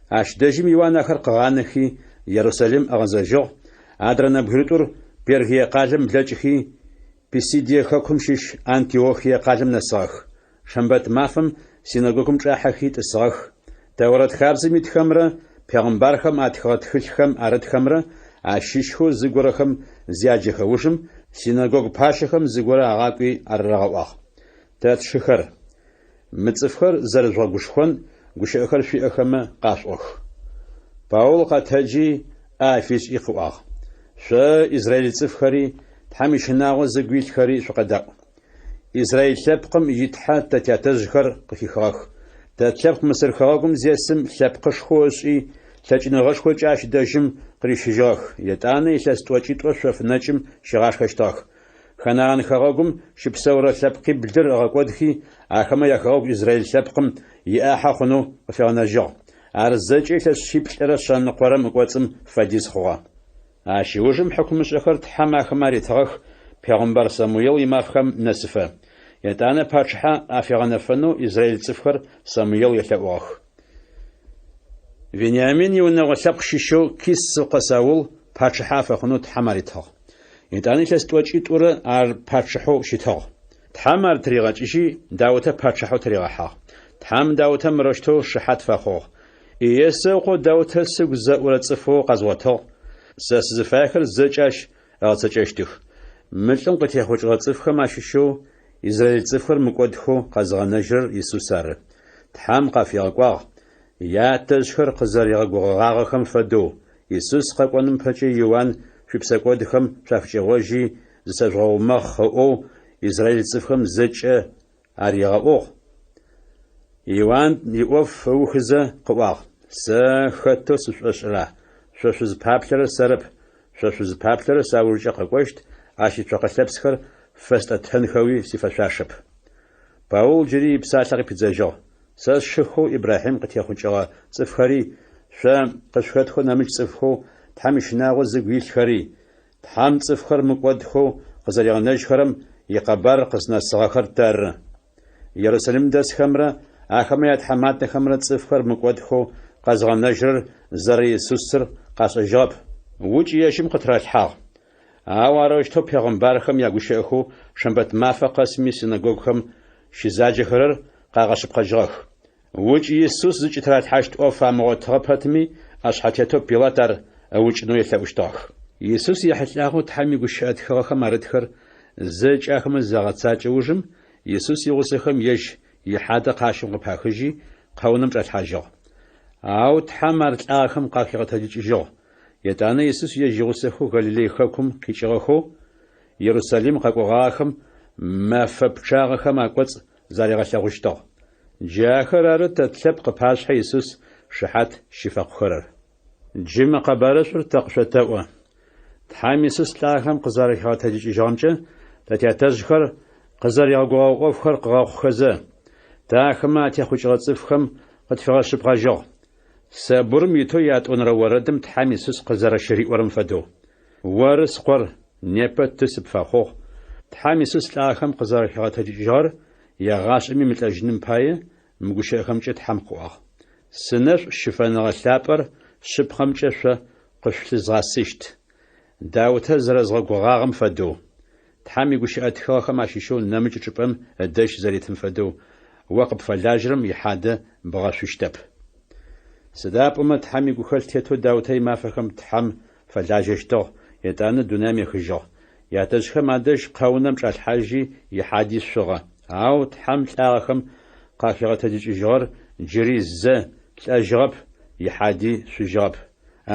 Ащ дэжьым Иуан ахэр къыгъанэхи, Ерусалим ыгъэзэжьыгъ, адрэ нэбгыритӏур Пергие къалэм блэкӏхи, Писидие хэкум щыщ Антиохие къалэм нэсыгъэх. Шэмбэт мафэм синэгогум чӏахьэхи тӏысыгъэх. Тэурэт хабзэм итхэмрэ пегъымбархэм атхыгъэ тхылъхэм арытхэмрэ ащыщхэу зыгорэхэм зяджэхэ ужым, синэгогу пащэхэм зыгорэ агъакӏуи арырагъэӏуагъ. Тэ тшыхэр, мы цӏыфхэр зэрыжъугъэгушхон гущыӏэхэр шъуиӏэхэмэ къашъуӏох. Паул къэтэджи, ӏэ афишӏи къыӏуагъ, Шъо, израиль цӏыфхэри, Тхьэм ищынагъо зыгу илъхэри шъукъэдаӏу. Израиль лъэпкъым и Тхьэ тэ тятэжъхэр къыхихыгъэх. Тэ тлъэпкъ Мысыр хэгъэгум зесым лъэпкъышхоу ышӏи, лъэкӏыныгъэшхокӏэ ащ дэжьым къырищыжьыгъэх, етӏанэ илъэс тӏокӏитӏо шъоф нэкӏым щигъашхэщтыгъэх. Ханаан хэгъэгум щыпсэурэ лъэпкъиблыр ыгъэкӏодхи, ахэмэ яхэгъэгу израиль лъэпкъым иӏахьэ хъунэу къыфигъэнэжьыгъ. Ар зэкӏэ илъэс шъиплӏырэ шъэныкъорэм ыкӏоцӏым фэдиз хъугъэ. Ащ ыужым хьыкумышӏэхэр Тхьэм ахэмэ аритыгъэх пегъымбар Самуел имафхэм нэсыфэ. Етӏанэ пачъыхьэ афигъэнэфэнэу израиль цӏыфхэр Самуел елъэӏугъэх. Вениамин иунэгъо лъэпкъ щыщэу Кис ыкъо Саул пачъыхьэ афэхъунэу Тхьэм аритыгъ. Етӏанэ илъэс тӏокӏитӏурэ ар пачъыхьэу щытыгъ. Тхьэм ар тыригъэкӏыжьи, Даутэ пачъыхьэу тыригъэхьагъ. Тхьэм Даутэ мырэущтэу шыхьат фэхъугъ, Иессе ыкъоу Даутэ сыгу зэӏурэ цӏыфэу къэзгъотыгъ, сэ сызыфаехэр зэкӏэ ащ ыгъэцэкӏэщтых. Мы лӏым къытехъукӏыгъэ цӏыфхэм ащыщэу израиль цӏыфхэр мыкӏодхэу къэзыгъэнэжьырэр Исус ары. Тхьэм къафигъэкӏуагъ, ятэжъхэр къызэригъэгугъэгъагъэхэм фэдэу, Исус къэкӏоным пэкӏэ Иуан шъуипсэкӏодхэм шъуафыкӏэгъожьи зысэжъугъэумэхъ ыӏоу израиль цӏыфхэм зэкӏэ аригъэӏугъ. Иуан иӏоф ыухызэ къыӏуагъ, Сэ хэтэу сышъушӏошӏыра? Шъо шъузпаплъэрэр сэрэп, шъо шъузпаплъэрэр саужкӏэ къэкӏощт, ащ ицокъэ лъэпсхэр фэстӏэтэнхэуи сифэшъуашэп. Паул джыри ипсалъэ къыпидзэжьыгъ, Сэ сшыхэу Ибрахьим къытехъукӏыгъэ цӏыфхэри, шъо къышъухэтхэу нэмыкӏ цӏыфхэу Тхьэм ищынагъо зыгу илъхэри, Тхьэм цӏыфхэр мыкӏодхэу къызэригъэнэжьхэрэм икъэбар къызнэсыгъэхэр тэры. Ерусалим дэсхэмрэ ахэмэ ятхьаматэхэмрэ цӏыфхэр мыкӏодхэу къэзгъэнэжьрэр зэрэ-Исусыр къашӏэжьыгъэп. Укӏ ежьым къытыралъхьагъ. Ау арэущтэу пегъымбархэм ягущыӏэхэу шэмбэт мафэ къэсми синэгогухэм щызаджэхэрэр къагъэшъыпкъэжьыгъэх. Укӏ Исус зыкӏытыралъхьащт ӏоф амыгъотыгъэ пэтми, ӏэшъхьэтетэу Пилат ар ыукӏынэу елъэӏущтыгъэх. Исус ехьылӏагъэу Тхьэм игущыӏэ тхыгъэхэм арытхэр зэкӏэ ахэмэ загъэцакӏэ ужым, Исус игъусэхэм ежь ихьадэ къащым къыпахыжьи, къэунэм чӏалъхьажьыгъ. Ау Тхьэм ар лӏагъэхэм къахигъэтэджыкӏыжьыгъ. Етӏанэ Исус ежь игъусэхэу Галилей хэкум къикӏыгъэхэу, Ерусалим къэкӏогъагъэхэм мэфэ пчъагъэхэм акӏоцӏ заригъэлъэгъущтыгъ. Джы ахэр ары тэ тлъэпкъ ыпашъхьэ Исус шыхьат щыфэхъухэрэр. Джы мы къэбарышӏур тэ къышъотэӏо. Тхьэм Исус лӏагъэхэм къызэрэхигъэтэджыкӏыжьыгъэмкӏэ тэ тятэжъхэр къызэригъэгугъэгъэ ӏофхэр къыгъэхъухэзэ, тэ ахэмэ атехъукӏыгъэ цӏыфхэм къытфигъэшъыпкъэжьыгъ. Сэбурым итэу ятӏонэрэ орэдым Тхьэм Исус къызэрэщыриӏорэм фэдэу. Оры, Скъор, непэ Ты сыпфэхъугъ. Тхьэм Исус лӏагъэхэм къызэрэхигъэтэджыкӏыжьыгъэр егъашӏэми мылӏэжьыным пае мы гущыӏэхэмкӏэ Тхьэм къыӏуагъ. Сынэшӏу щыфэныгъэ лъапӏэр шъыпкъэмкӏэ шъо къышъулъызгъэсыщт. Даутэ зэрэзгъэгугъагъэм фэдэу, Тхьэм игущыӏэ тхыгъэхэм ащыщэу нэмыкӏ чӏыпӏэм ыдэжь зэритым фэдэу, о къыпфэлажьэрэм ихьадэ бгъэшъущтэп. Сыда пӏомэ Тхьэм игухэлъ тетэу Даутэ имафэхэм Тхьэм фэлажьэщтыгъ, етӏанэ дунаим ехыжьыгъ. Ятэжъхэм адэжь къэунэм чӏалъхьажьи, ихьади шъугъэ. Ау Тхьэм лӏагъэхэм къахигъэтэджыкӏыжьыгъэр джыри зэ лӏэжьыгъэп, ихьади шъужьыгъэп.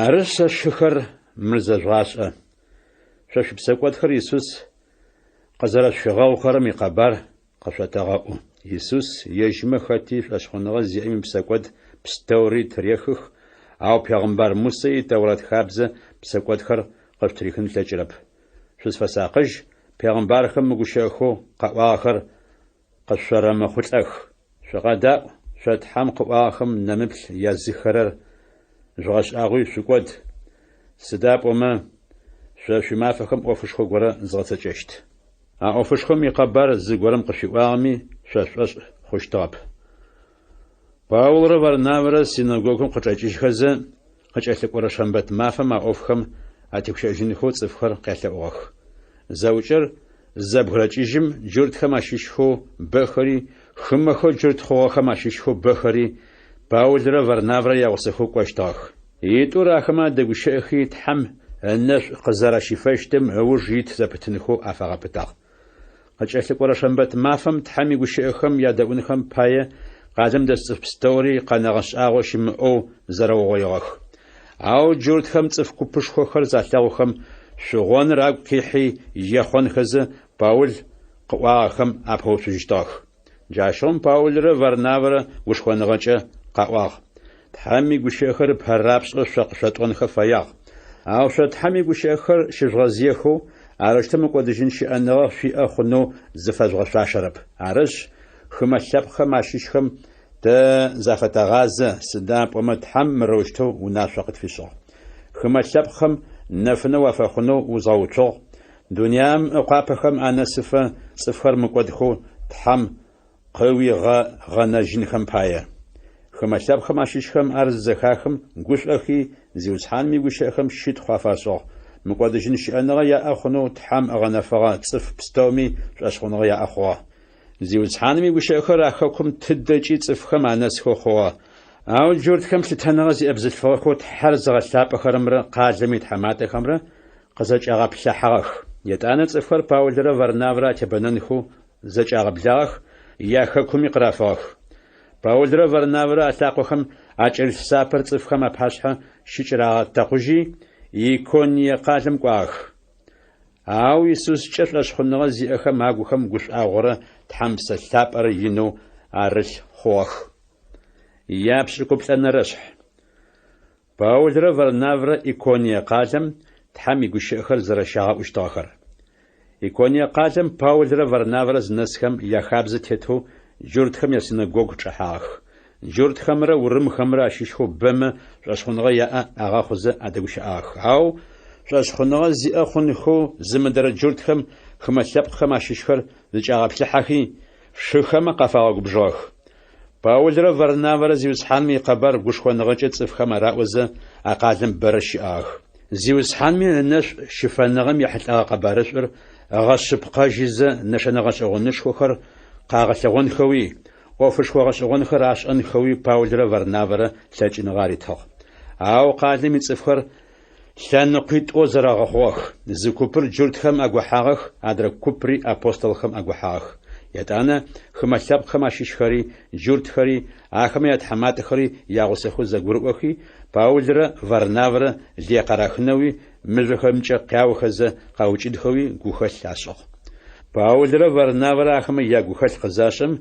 Арышъ, сшыхэр, мыр зэжъугъашӏэ. Шъо шъуипсэкӏодхэр Исус къызэрэшъуфигъэгъухэрэм икъэбар къышъотэгъэӏу. Исус ежьмэ хэти шӏошъхъуныгъэ зиӏэм ипсэкӏод пстэури тырехых, ау пегъымбар Мусэ и Тэурат хабзэ псэкӏодхэр къышъутырихын ылъэкӏырэп. Шъузфэсакъыжь, пегъымбархэм мы гущыӏэхэу къаӏуагъэхэр къышъорэмыхъулӏэх. Шъукъэдаӏу, шъо Тхьэм къыӏуагъэхэм нэмыплъ языххэрэр жъугъэшӏагъуи шъукӏод, сыда пӏомэ шъо шъуимафэхэм ӏофышхо горэ згъэцэкӏэщт. А ӏофышхом икъэбар зыгорэм къышъуиӏуагъэми шъо шъушӏошъ хъущтыгъэп. Паулрэ Варнавэрэ синэгогум къычӏэкӏыжьхэзэ, къыкӏэлъыкӏорэ шэмбэт мафэм а ӏофхэм атегущыӏэжьынхэу цӏыфхэр къялъэӏугъэх. Зэӏукӏэр зызэбгырэкӏыжьым, джуртхэм ащыщхэу бэхэри, хымэхэу джурт хъугъэхэм ащыщхэу бэхэри Паулрэ Варнавэрэ ягъусэхэу кӏощтыгъэх. Итӏур ахэмэ адэгущыӏэхи, Тхьэм ынэшӏу къызэращифэщтым ыуж ит зэпытынхэу афагъэпытагъ. Къыкӏэлъыкӏорэ шэмбэт мафэм Тхьэм игущыӏэхэм ядэӏунхэм пае къалэм дэс цӏыф пстэури къэнэгъэ шӏагъо щымыӏэу зэрэугъоигъэх. Ау джуртхэм цӏыф купышхохэр залъэгъухэм, шъугъоныр агу къихьи ехъонхэзэ, Паул къыӏуагъэхэм апэуцужьыщтыгъэх. Джащыгъум Паулрэ Варнавэрэ гушхоныгъэкӏэ къаӏуагъ, Тхьэм игущыӏэхэр ыпэрапшӏэу шъо къышъотӏонхэ фэягъ. Ау шъо Тхьэм игущыӏэхэр щыжъугъэзыехэу, арэущтэу мыкӏодыжьын щыӏэныгъэ шъуиӏэ хъунэу зыфэжъугъэшъуашэрэп. Арышъ, хымэ лъэпкъхэм ащыщхэм тэ зафэтэгъазэ, сыда пӏомэ Тхьэм мырэущтэу унашъо къытфишӏыгъ. Хымэ лъэпкъхэм нэфынэ уафэхъунэу узгъэуцугъ, Дунаим ыкъуапэхэм анэсыфэ цӏыфхэр мыкӏодхэу Тхьэм къыуигъэгъэнэжьынхэм пае. Хымэ лъэпкъхэм ащыщхэм ар зызэхахым, гушӏохи, Зиусхьаным игущыӏэхэм щытхъу афашӏыгъ, мыкӏодыжьын щыӏэныгъэ яӏэ хъунэу Тхьэм ыгъэнэфэгъэ цӏыф пстэуми шӏошъхъуныгъэ яӏэ хъугъэ. Зиусхьаным игущыӏэхэр а хэкум тыдэкӏи цӏыфхэм анэсхэу хъугъэ. Ау джуртхэм лъытэныгъэ зиӏэ бзылъфыгъэхэу Тхьэр зыгъэлъапӏэхэрэмрэ къалэм итхьаматэхэмрэ къызэкӏагъэплъыхьагъэх. Етӏанэ цӏыфхэр Паулрэ Варнаврэ атебэнэнхэу зэкӏагъэблагъэх, яхэкуми къырафыгъэх. Паулрэ Варнавэрэ алъакъохэм акӏэрылъ сапэр цӏыфхэм апашъхьэ щыкӏэрагъэтэкъужьи, Иконие къалэм кӏуагъэх. Ау Исускӏэ шӏошъхъуныгъэ зиӏэхэм агухэм гушӏуагъорэ Тхьэм Псэ Лъапӏэрэ инэу арылъ хъугъэх. Япшӏыкӏуплӏэнэрэшъхь. Паулрэ Варнаврэ Иконие къалэм Тхьэм игущыӏэхэр зэрэщагъэӏущтыгъэхэр. Иконие къалэм Паулрэ Варнавэрэ зынэсхэм яхабзэ тетэу джуртхэм ясинэгогу чӏэхьагъэх. Джуртхэмрэ урымхэмрэ ащыщхэу бэмэ шӏошъхъуныгъэ яӏэ агъэхъузэ адэгущыӏагъэх. Ау шӏошъхъуныгъэ зиӏэ хъунхэу зымыдэрэ джуртхэм хымэ лъэпкъхэм ащыщхэр зыкӏагъэплъыхьэхи, шыхэмэ къафагъэгубжыгъэх. Паулрэ Варнавэрэ Зиусхьаным икъэбар гушхоныгъэкӏэ цӏыфхэм араӏозэ, а къалэм бэрэ щыӏагъэх. Зиусхьанми ынэшӏу щыфэныгъэм ехьылӏэгъэ къэбарышӏур ыгъэшъыпкъэжьызэ нэшэнэ гъэшӏэгъонышхохэр къагъэлъэгъонхэуи, ӏофышхо гъэшӏэгъонхэр ашӏэнхэуи Паулрэ Варнавэрэ лъэкӏыныгъэ аритыгъ. Ау къалэм ицӏыфхэр лъэныкъуитӏоу зэрэгъэхъугъэх. Зы купыр джуртхэм агохьагъэх, адрэ купри апостолхэм агохьагъэх. Етӏанэ хымэ лъэпкъхэм ащыщхэри, джуртхэри, ахэмэ ятхьаматэхэри ягъусэхэу зэгурыӏохи, Паулрэ Варнавэрэ лые къарахынэуи, мыжъохэмкӏэ къяохэзэ къаукӏынхэуи гухэлъ ашӏыгъ. Паулрэ Варнавэрэ ахэмэ ягухэлъ къызашӏэм,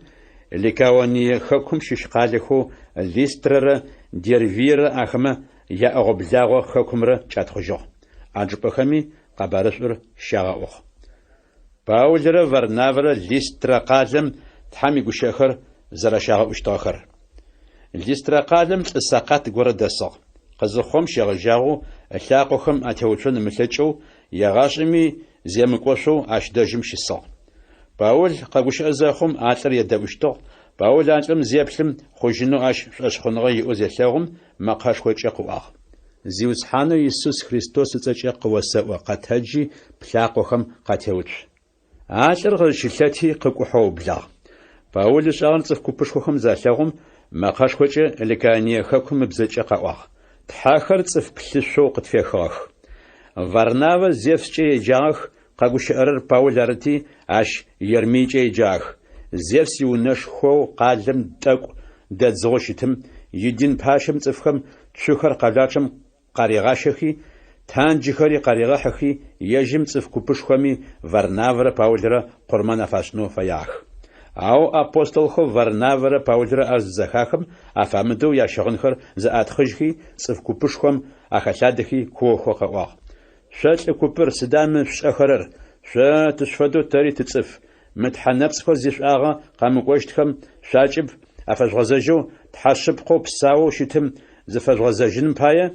Ликаоние хэкум щыщ къалэхэу Листрэрэ Дервиерэ ахэмэ яӏэгъо-благъо хэкумрэ кӏатхъужьыгъ. А чӏыпӏэхэми къэбарышӏур щагъэӏугъ. Паулрэ Варнавэрэ Листрэ къалэм Тхьэм игущыӏэхэр зэрэщагъэӏущтыгъэхэр. Листрэ къалэм лӏы сэкъат горэ дэсыгъ. Къызыхъугъэм щегъэжьагъэу ылъакъохэм атеуцон ымылъэкӏэу, егъашӏэми земыкӏошъоу ащ дэжьым щысыгъ. Паул къэгущыӏэ зэхъум, а лӏыр едэӏущтыгъ. Паул а лӏым зеплъым, хъужьынэу ащ шӏошъхъуныгъэ иӏэу зелъэгъум, мэкъэшхокӏэ къыӏуагъ. Зиусхьанэу Исус Христос ыцӏэкӏэ къыосэӏо, къэтэджи, плъакъохэм къатеуцу. А лӏыр къызщылъэти, къыкӏухьэу ыублагъ. Паул ышӏагъэр цӏыф купышхохэм залъэгъум, мэкъэшхокӏэ Ликаоние хэкум ыбзэкӏэ къаӏуагъ, Тхьэхэр цӏыф плъышъоу къытфехыгъэх. Варнавэ Зевскӏэ еджагъэх, къэгущыӏэрэр Паул арыти, ащ Ермийкӏэ еджагъэх. Зевс иунэшхоу къалэм тӏэкӏу дэдзыгъэу щытым, идин пащэм цӏыфхэм цухэр къэлапчъэм къаригъащэхи, танджыхэри къаригъэхьыхи, ежьым цӏыф купышхоми Варнавэрэ Паулрэ къурмэн афашӏынэу фэягъэх. Ау апостолхэу Варнавэрэ Паулрэ ар зызэхахым, афамыдэу ящыгъынхэр зэӏатхъыжьхи, цӏыф купышхом ахэлъадэхи куохэу къаӏуагъ, Шъо лӏы купыр, сыда мы шъушӏэхэрэр? Шъо тышъуфэдэу тэри тыцӏыф. Мы тхьэ нэпцӏхэу зишӏуагъэ къэмыкӏощтхэм шъуакӏыб афэжъугъэзэжьэу, Тхьэ шъыпкъэу псаоу щытым зыфэжъугъэзэжьыным пае,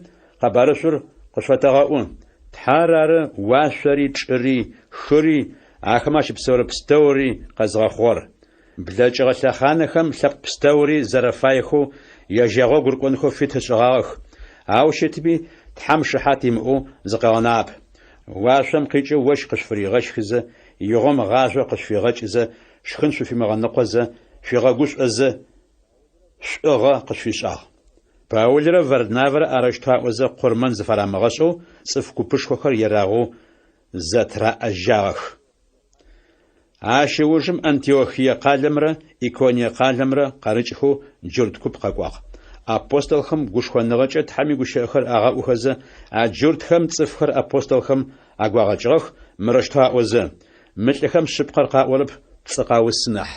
къэбарышӏур къышъуфэтэгъэӏу. Тхьэр ары уашъори, чӏыри, хыри, ахэмэ ащыпсэурэ пстэури къэзыгъэхъугъэр. Блэкӏыгъэ лъэхъанэхэм лъэпкъ пстэури зэрэфаехэу ежь ягъогу рыкӏонхэу фит ышӏыгъагъэх, ау щытми Тхьэм шыхьат имыӏэу зыкъыгъэнагъэп. Уашъом къикӏэу ощх къышъуфыригъэщхызэ, игъом гъажъо къышъуфигъэкӏызэ, шхын шъуфимыгъэныкъозэ, шъуигъэгушӏозэ, шӏугъэ къышъуфишӏагъ. Паулрэ Варнавэрэ арэущтэу аӏозэ къурмэн зыфарамыгъэшӏэу цӏыф купышхохэр ерагъэу зэтыраӏэжагъэх. Ащ ыужым Антиохие къалэмрэ Иконие къалэмрэ къарыкӏхэу джурт куп къэкӏуагъ. Апостолхэм гушхоныгъэкӏэ Тхьэм игущыӏэхэр агъэӏухэзэ, а джуртхэм цӏыфхэр апостолхэм агуагъэкӏыгъэх, мырэущтэу аӏозэ, Мы лӏыхэм шъыпкъэр къаӏорэп, пцӏы къаусы нахь.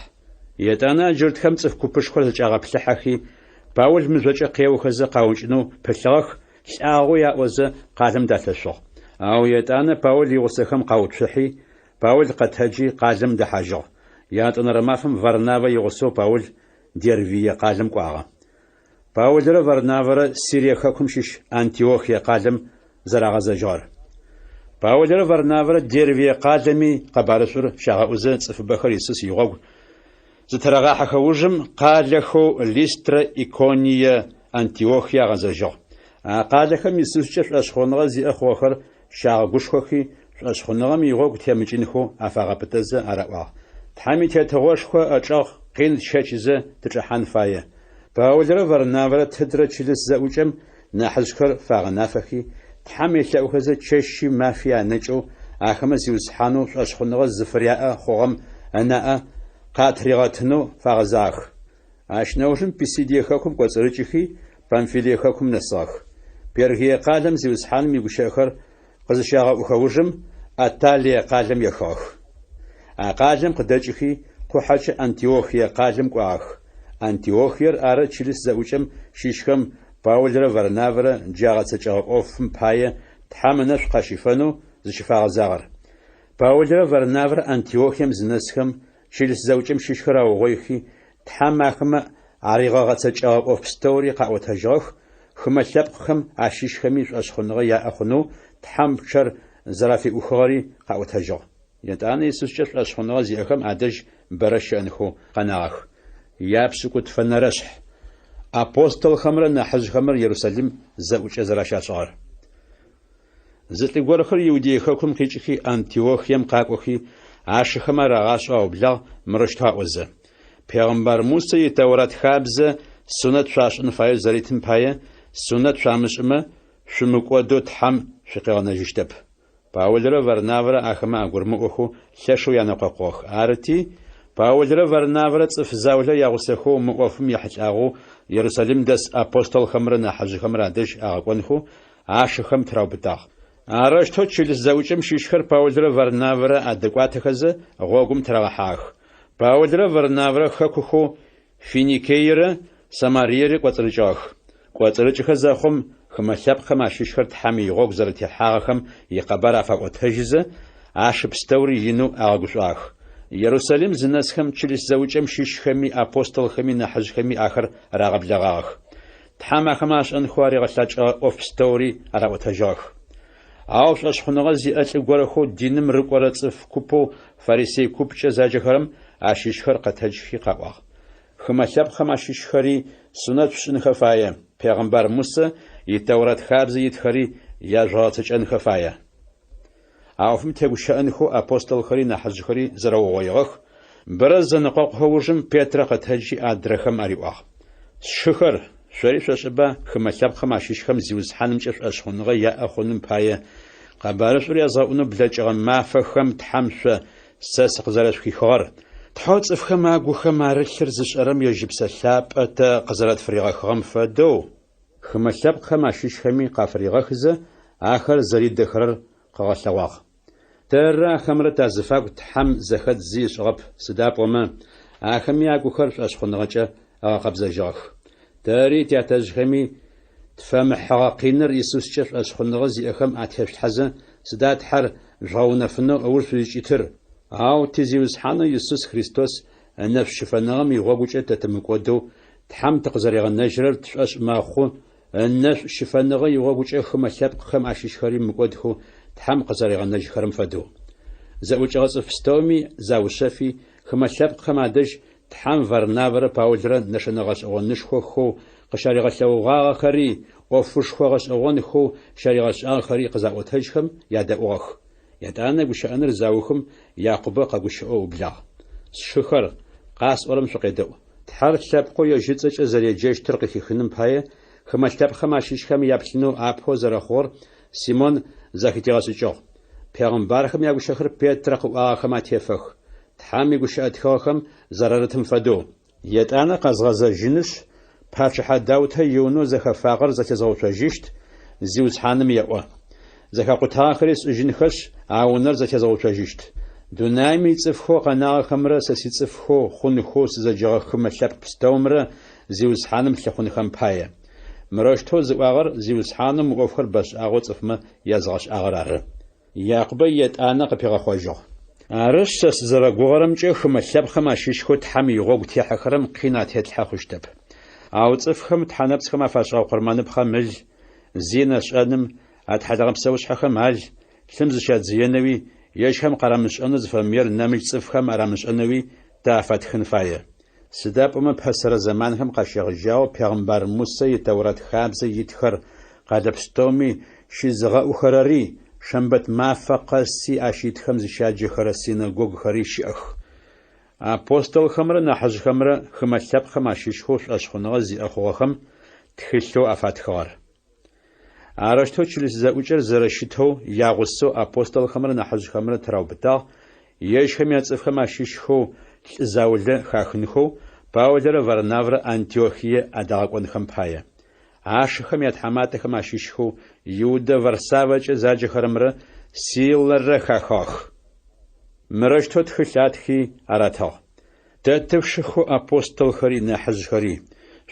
Етӏанэ а джуртхэм цӏыф купышхор зэкӏагъэплъыхьэхи, Паул мыжъокӏэ къеохэзэ къаукӏынэу пылъыгъэх, лӏагъэу аӏозэ, къалэм далъэшъугъ. Ау етӏанэ Паул игъусэхэм къауцухьи, Паул къэтэджи, къалэм дэхьажьыгъ. Ятӏонэрэ мафэм Варнавэ игъусэу Паул Дервие къалэм кӏуагъэ. Паулрэ Варнавэрэ Сирие хэкум щыщ Антиохие къалэм зэрагъэзэжьыгъэр. Паулрэ Варнавэрэ Дервие къалэми къэбарышӏур щагъэӏузэ цӏыфыбэхэр Исус игъогу зытырагъахьэхэ ужым къалэхэу Листрэ, Иконие, Антиохие агъэзэжьыгъ. А къалэхэм Исускӏэ шӏошъхъуныгъэ зиӏэ хъугъэхэр щагъэгушхохи, шӏошъхъуныгъэм игъогу темыкӏынхэу афагъэпытэзэ араӏуагъ, Тхьэм и Тетыгъошхо ычӏэгъ къин тщэчызэ тычӏэхьан фае. Паулрэ Варнавэрэ тыдрэ чылыс зэӏукӏэм нахьыжъхэр фагъэнафэхи, Тхьэм елъэӏухэзэ чэщи мафи анэкӏэу ахэмэ Зиусхьанэу шӏошъхъуныгъэ зыфыряӏэ хъугъэм ынаӏэ къатыригъэтынэу фагъэзагъэх. Ащ нэужым Писидие хэкум кӏоцӏырыкӏыхи, Памфилие хэкум нэсыгъэх. Пергие къалэм Зиусхьаным игущыӏэхэр къызыщагъэӏухэ ужым, Атталие къалэм ехыгъэх. А къалэм къыдэкӏыхи, къухьэкӏэ Антиохие къалэм кӏуагъэх. Антиохиер ары чылыс зэӏукӏэм щыщхэм Паулрэ Варнавэрэ джы агъэцэкӏэгъэ ӏофым пае Тхьэм ынэшӏу къащифэнэу зыщыфагъэзагъэр. Паулрэ Варнавэрэ Антиохием зынэсхэм, чылыс зэӏукӏэм щыщхэр аугъоихи, Тхьэм ахэмэ аригъэгъэцэкӏэгъэ ӏоф пстэури къаӏотэжьыгъэх, хымэ лъэпкъхэм ащыщхэми шӏошъхъуныгъэ яӏэ хъунэу Тхьэм пчъэр зэрафиӏухыгъэри къаӏотэжьыгъ. Етӏанэ Исускӏэ шӏошъхъуныгъэ зиӏэхэм адэжь бэрэ щыӏэнхэу къэнагъэх. Япшӏыкӏутфэнэрэшъхь. Апостолхэмрэ нахьыжъхэмрэ Ерусалим зэӏукӏэ зэращашӏыгъэр. Зы лӏы горэхэр Иудей хэкум къикӏыхи, Антиохием къакӏохи, ашыхэм арагъашӏэу аублагъ мырэущтэу аӏозэ: Пегъымбар Мусэ и Тэурат хабзэ сунэт шъуашӏын фаеу зэритым пае, Сунэт шъуамышӏымэ, шъумыкӏодэу Тхьэм шъукъигъэнэжьыщтэп. Паулрэ Варнавэрэ ахэмэ агурымыӏохэу лъэшэу янэкъокъугъэх. Арыти, Паулрэ Варнавэрэ цӏыф заулэ ягъусэхэу мы ӏофым ехьылӏагъэу Ерусалим дэс апостолхэмрэ нахьыжъхэмрэ адэжь агъэкӏонхэу ашыхэм тыраубытагъ. Арэущтэу чылыс зэӏукӏэм щыщхэр Паулрэ Варнавэрэ адэкӏуатэхэзэ, гъогум тырагъэхьагъэх. Паулрэ Варнавэрэ хэкухэу Финикейрэ Самариерэ кӏоцӏырыкӏыгъэх. Кӏоцӏырыкӏыхэ зэхъум, хымэ лъэпкъхэм ащыщхэр Тхьэм игъогу зэрэтехьагъэхэм икъэбар афаӏотэжьызэ, ашы пстэури инэу агъэгушӏуагъэх. Ерусалим зынэсхэм чылыс зэӏукӏэм щыщхэми апостолхэми нахьыжъхэми ахэр рагъэблэгъагъэх. Тхьэм ахэмэ ашӏэнхэу аригъэлъэкӏыгъэ ӏоф пстэури араӏотэжьыгъэх. Ау шӏошъхъуныгъэ зиӏэ лӏы горэхэу диным рыкӏорэ цӏыф купэу фарисей купкӏэ заджэхэрэм ащыщхэр къэтэджхи къаӏуагъ. Хымэ лъэпкъхэм ащыщхэри сунэт шъушӏынхэ фае, пегъэмбар Мусэ и Тэурэт хабзэ итхэри яжъугъэгъэцэкӏэнхэ фае. А ӏофым тегущыӏэнхэу апостолхэри нахьыжъхэри зэрэугъоигъэх, бэрэ зэнэкъокъухэ ужым Петрэ къэтэджи адрэхэм ариӏуагъ, Сшыхэр, шъори шъошӏэба хымэ лъэпкъхэм ащыщхэм Зиусхьанымкӏэ шӏошъхъуныгъэ яӏэ хъуным пае къэбарышӏур язгъэӏунэу блэкӏыгъэ мафэхэм Тхьэм шъо сэ сыкъызэрэшъухихыгъэр, Тхьэу цӏыфхэм агухэм арылъыр зышӏэрэм ежь Ыпсэ Лъапӏэ тэ къызэрэтфыригъэхыгъэм фэдэу, хымэ лъэпкъхэм ащыщхэми къафыригъэхызэ, ахэр зэридэхэрэр къыгъэлъэгъуагъ. Тэррэ ахэмрэ тазыфагу Тхьэм зэхэдз зи ышӏыгъэп, сыда пӏомэ, ахэми агухэр шӏошъхъуныгъэкӏэ ыгъэкъэбзэжьыгъэх. Тэри тятэжъхэми тфэмыхьыгъэ къиныр Исускӏэ шӏошъхъуныгъэ зиӏэхэм атешъулъхьэзэ, сыда Тхьэр жъугъэунэфынэу ыуж шъузкӏитыр? Ау ти Зиусхьанэу Исус Христос ынэшӏу щыфэныгъэм игъогукӏэ тэ тымыкӏодэу Тхьэм тыкъызэригъэнэжьырэр тшӏошъ мэхъу, ынэшӏу щыфэныгъэ игъогукӏэ хымэ лъэпкъхэм ащыщхэри мыкӏодхэу Тхьэм къызэригъэнэжьхэрэм фэдэу. Зэӏукӏэгъэ цӏыф пстэуми заушъэфи, хымэ лъэпкъхэм адэжь Тхьэм Варнавэрэ Паулрэ нэшэнэ гъэшӏэгъонышхохэу къыщаригъэлъэгъугъагъэхэри, ӏофышхо гъэшӏэгъонхэу щаригъэшӏагъэхэри къызаӏотэжьхэм ядэӏугъэх. Етӏанэ гущыӏэныр заухым, Якъубэ къэгущыӏэу ыублагъ. Сшыхэр, къасӏорэм шъукъедэӏу. Тхьэр лъэпкъэу ежь ыцӏэкӏэ зэреджэщтыр къыхихыным пае, хымэ лъэпкъхэм ащыщхэм яплъынэу апэу зэрэхъугъэр Симон зэхытигъэшӏыкӏыгъ. Пегъымбархэм ягущыӏэхэр Петрэ къыӏуагъэхэм атефэх, Тхьэм игущыӏэ тхыгъэхэм зэрарытым фэдэу. Етӏанэ къэзгъэзэжьынышъ, пачъыхьэ Даутэ иунэу зэхэфагъэр зэтезгъэуцожьыщт, Зиусхьаным еӏо. Зэхэкъутагъэхэри сшӏыжьынхэшъ, а унэр зэтезгъэуцожьыщт. Дунаим ицӏыфхэу къэнагъэхэмрэ сэ сицӏыфхэу хъунхэу сызэджэгъэ хымэ лъэпкъ пстэумрэ Зиусхьаным лъыхъунхэм пае. Мырэущтэу зыӏуагъэр Зиусхьанэу мы ӏофхэр бэшӏагъэу цӏыфмэ языгъэшӏагъэр ары. Якъубэ етӏанэ къыпигъэхъожьыгъ. Арышъ, сэ сызэрэгугъэрэмкӏэ, хымэ лъэпкъхэм ащыщхэу Тхьэм игъогу техьэхэрэм къин атетлъхьэ хъущтэп. Ау цӏыфхэм тхьэ нэпцӏхэм афашӏыгъэ къурмэныпхъэм ыл, зинэ шӏэным, атхьалэгъэ псэушъхьэхэм ал, лъым зыщадзыенэуи, ежьхэм къарамышӏэнэу зыфэмыер нэмыкӏ цӏыфхэм арамышӏэнэуи тэ афэтхын фае. Сыда пӏомэ пэсэрэ зэманхэм къащегъэжьагъэу пегъымбар Мусэ и Тэурэт хабзэ итхэр къэлэ пстэуми щызыгъэӏухэрэри, шэмбэт мафэ къэси ащ итхэм зыщяджэхэрэ синэгогухэри щыӏэх. Апостолхэмрэ нахьыжъхэмрэ хымэ лъэпкъхэм ащыщхэу шӏошъхъуныгъэ зиӏэ хъугъэхэм тхылъэу афатхыгъэр. Арэущтэу чылыс зэӏукӏэр зэрэщытэу ягъусэу апостолхэмрэ нахьыжъхэмрэ тыраубытагъ, ежьхэм яцӏыфхэм ащыщхэу лӏы заулэ хахынхэу Паулрэ Варнаврэ Антиохие адагъэкӏонхэм пае. Ашыхэм ятхьаматэхэм ащыщхэу Иудэ Варсавэкӏэ заджэхэрэмрэ Силэрэ хахыгъэх. Мырэущтэу тхылъ атхи аратыгъ. Тэ тышыхэу апостолхэри нахьыжъхэри,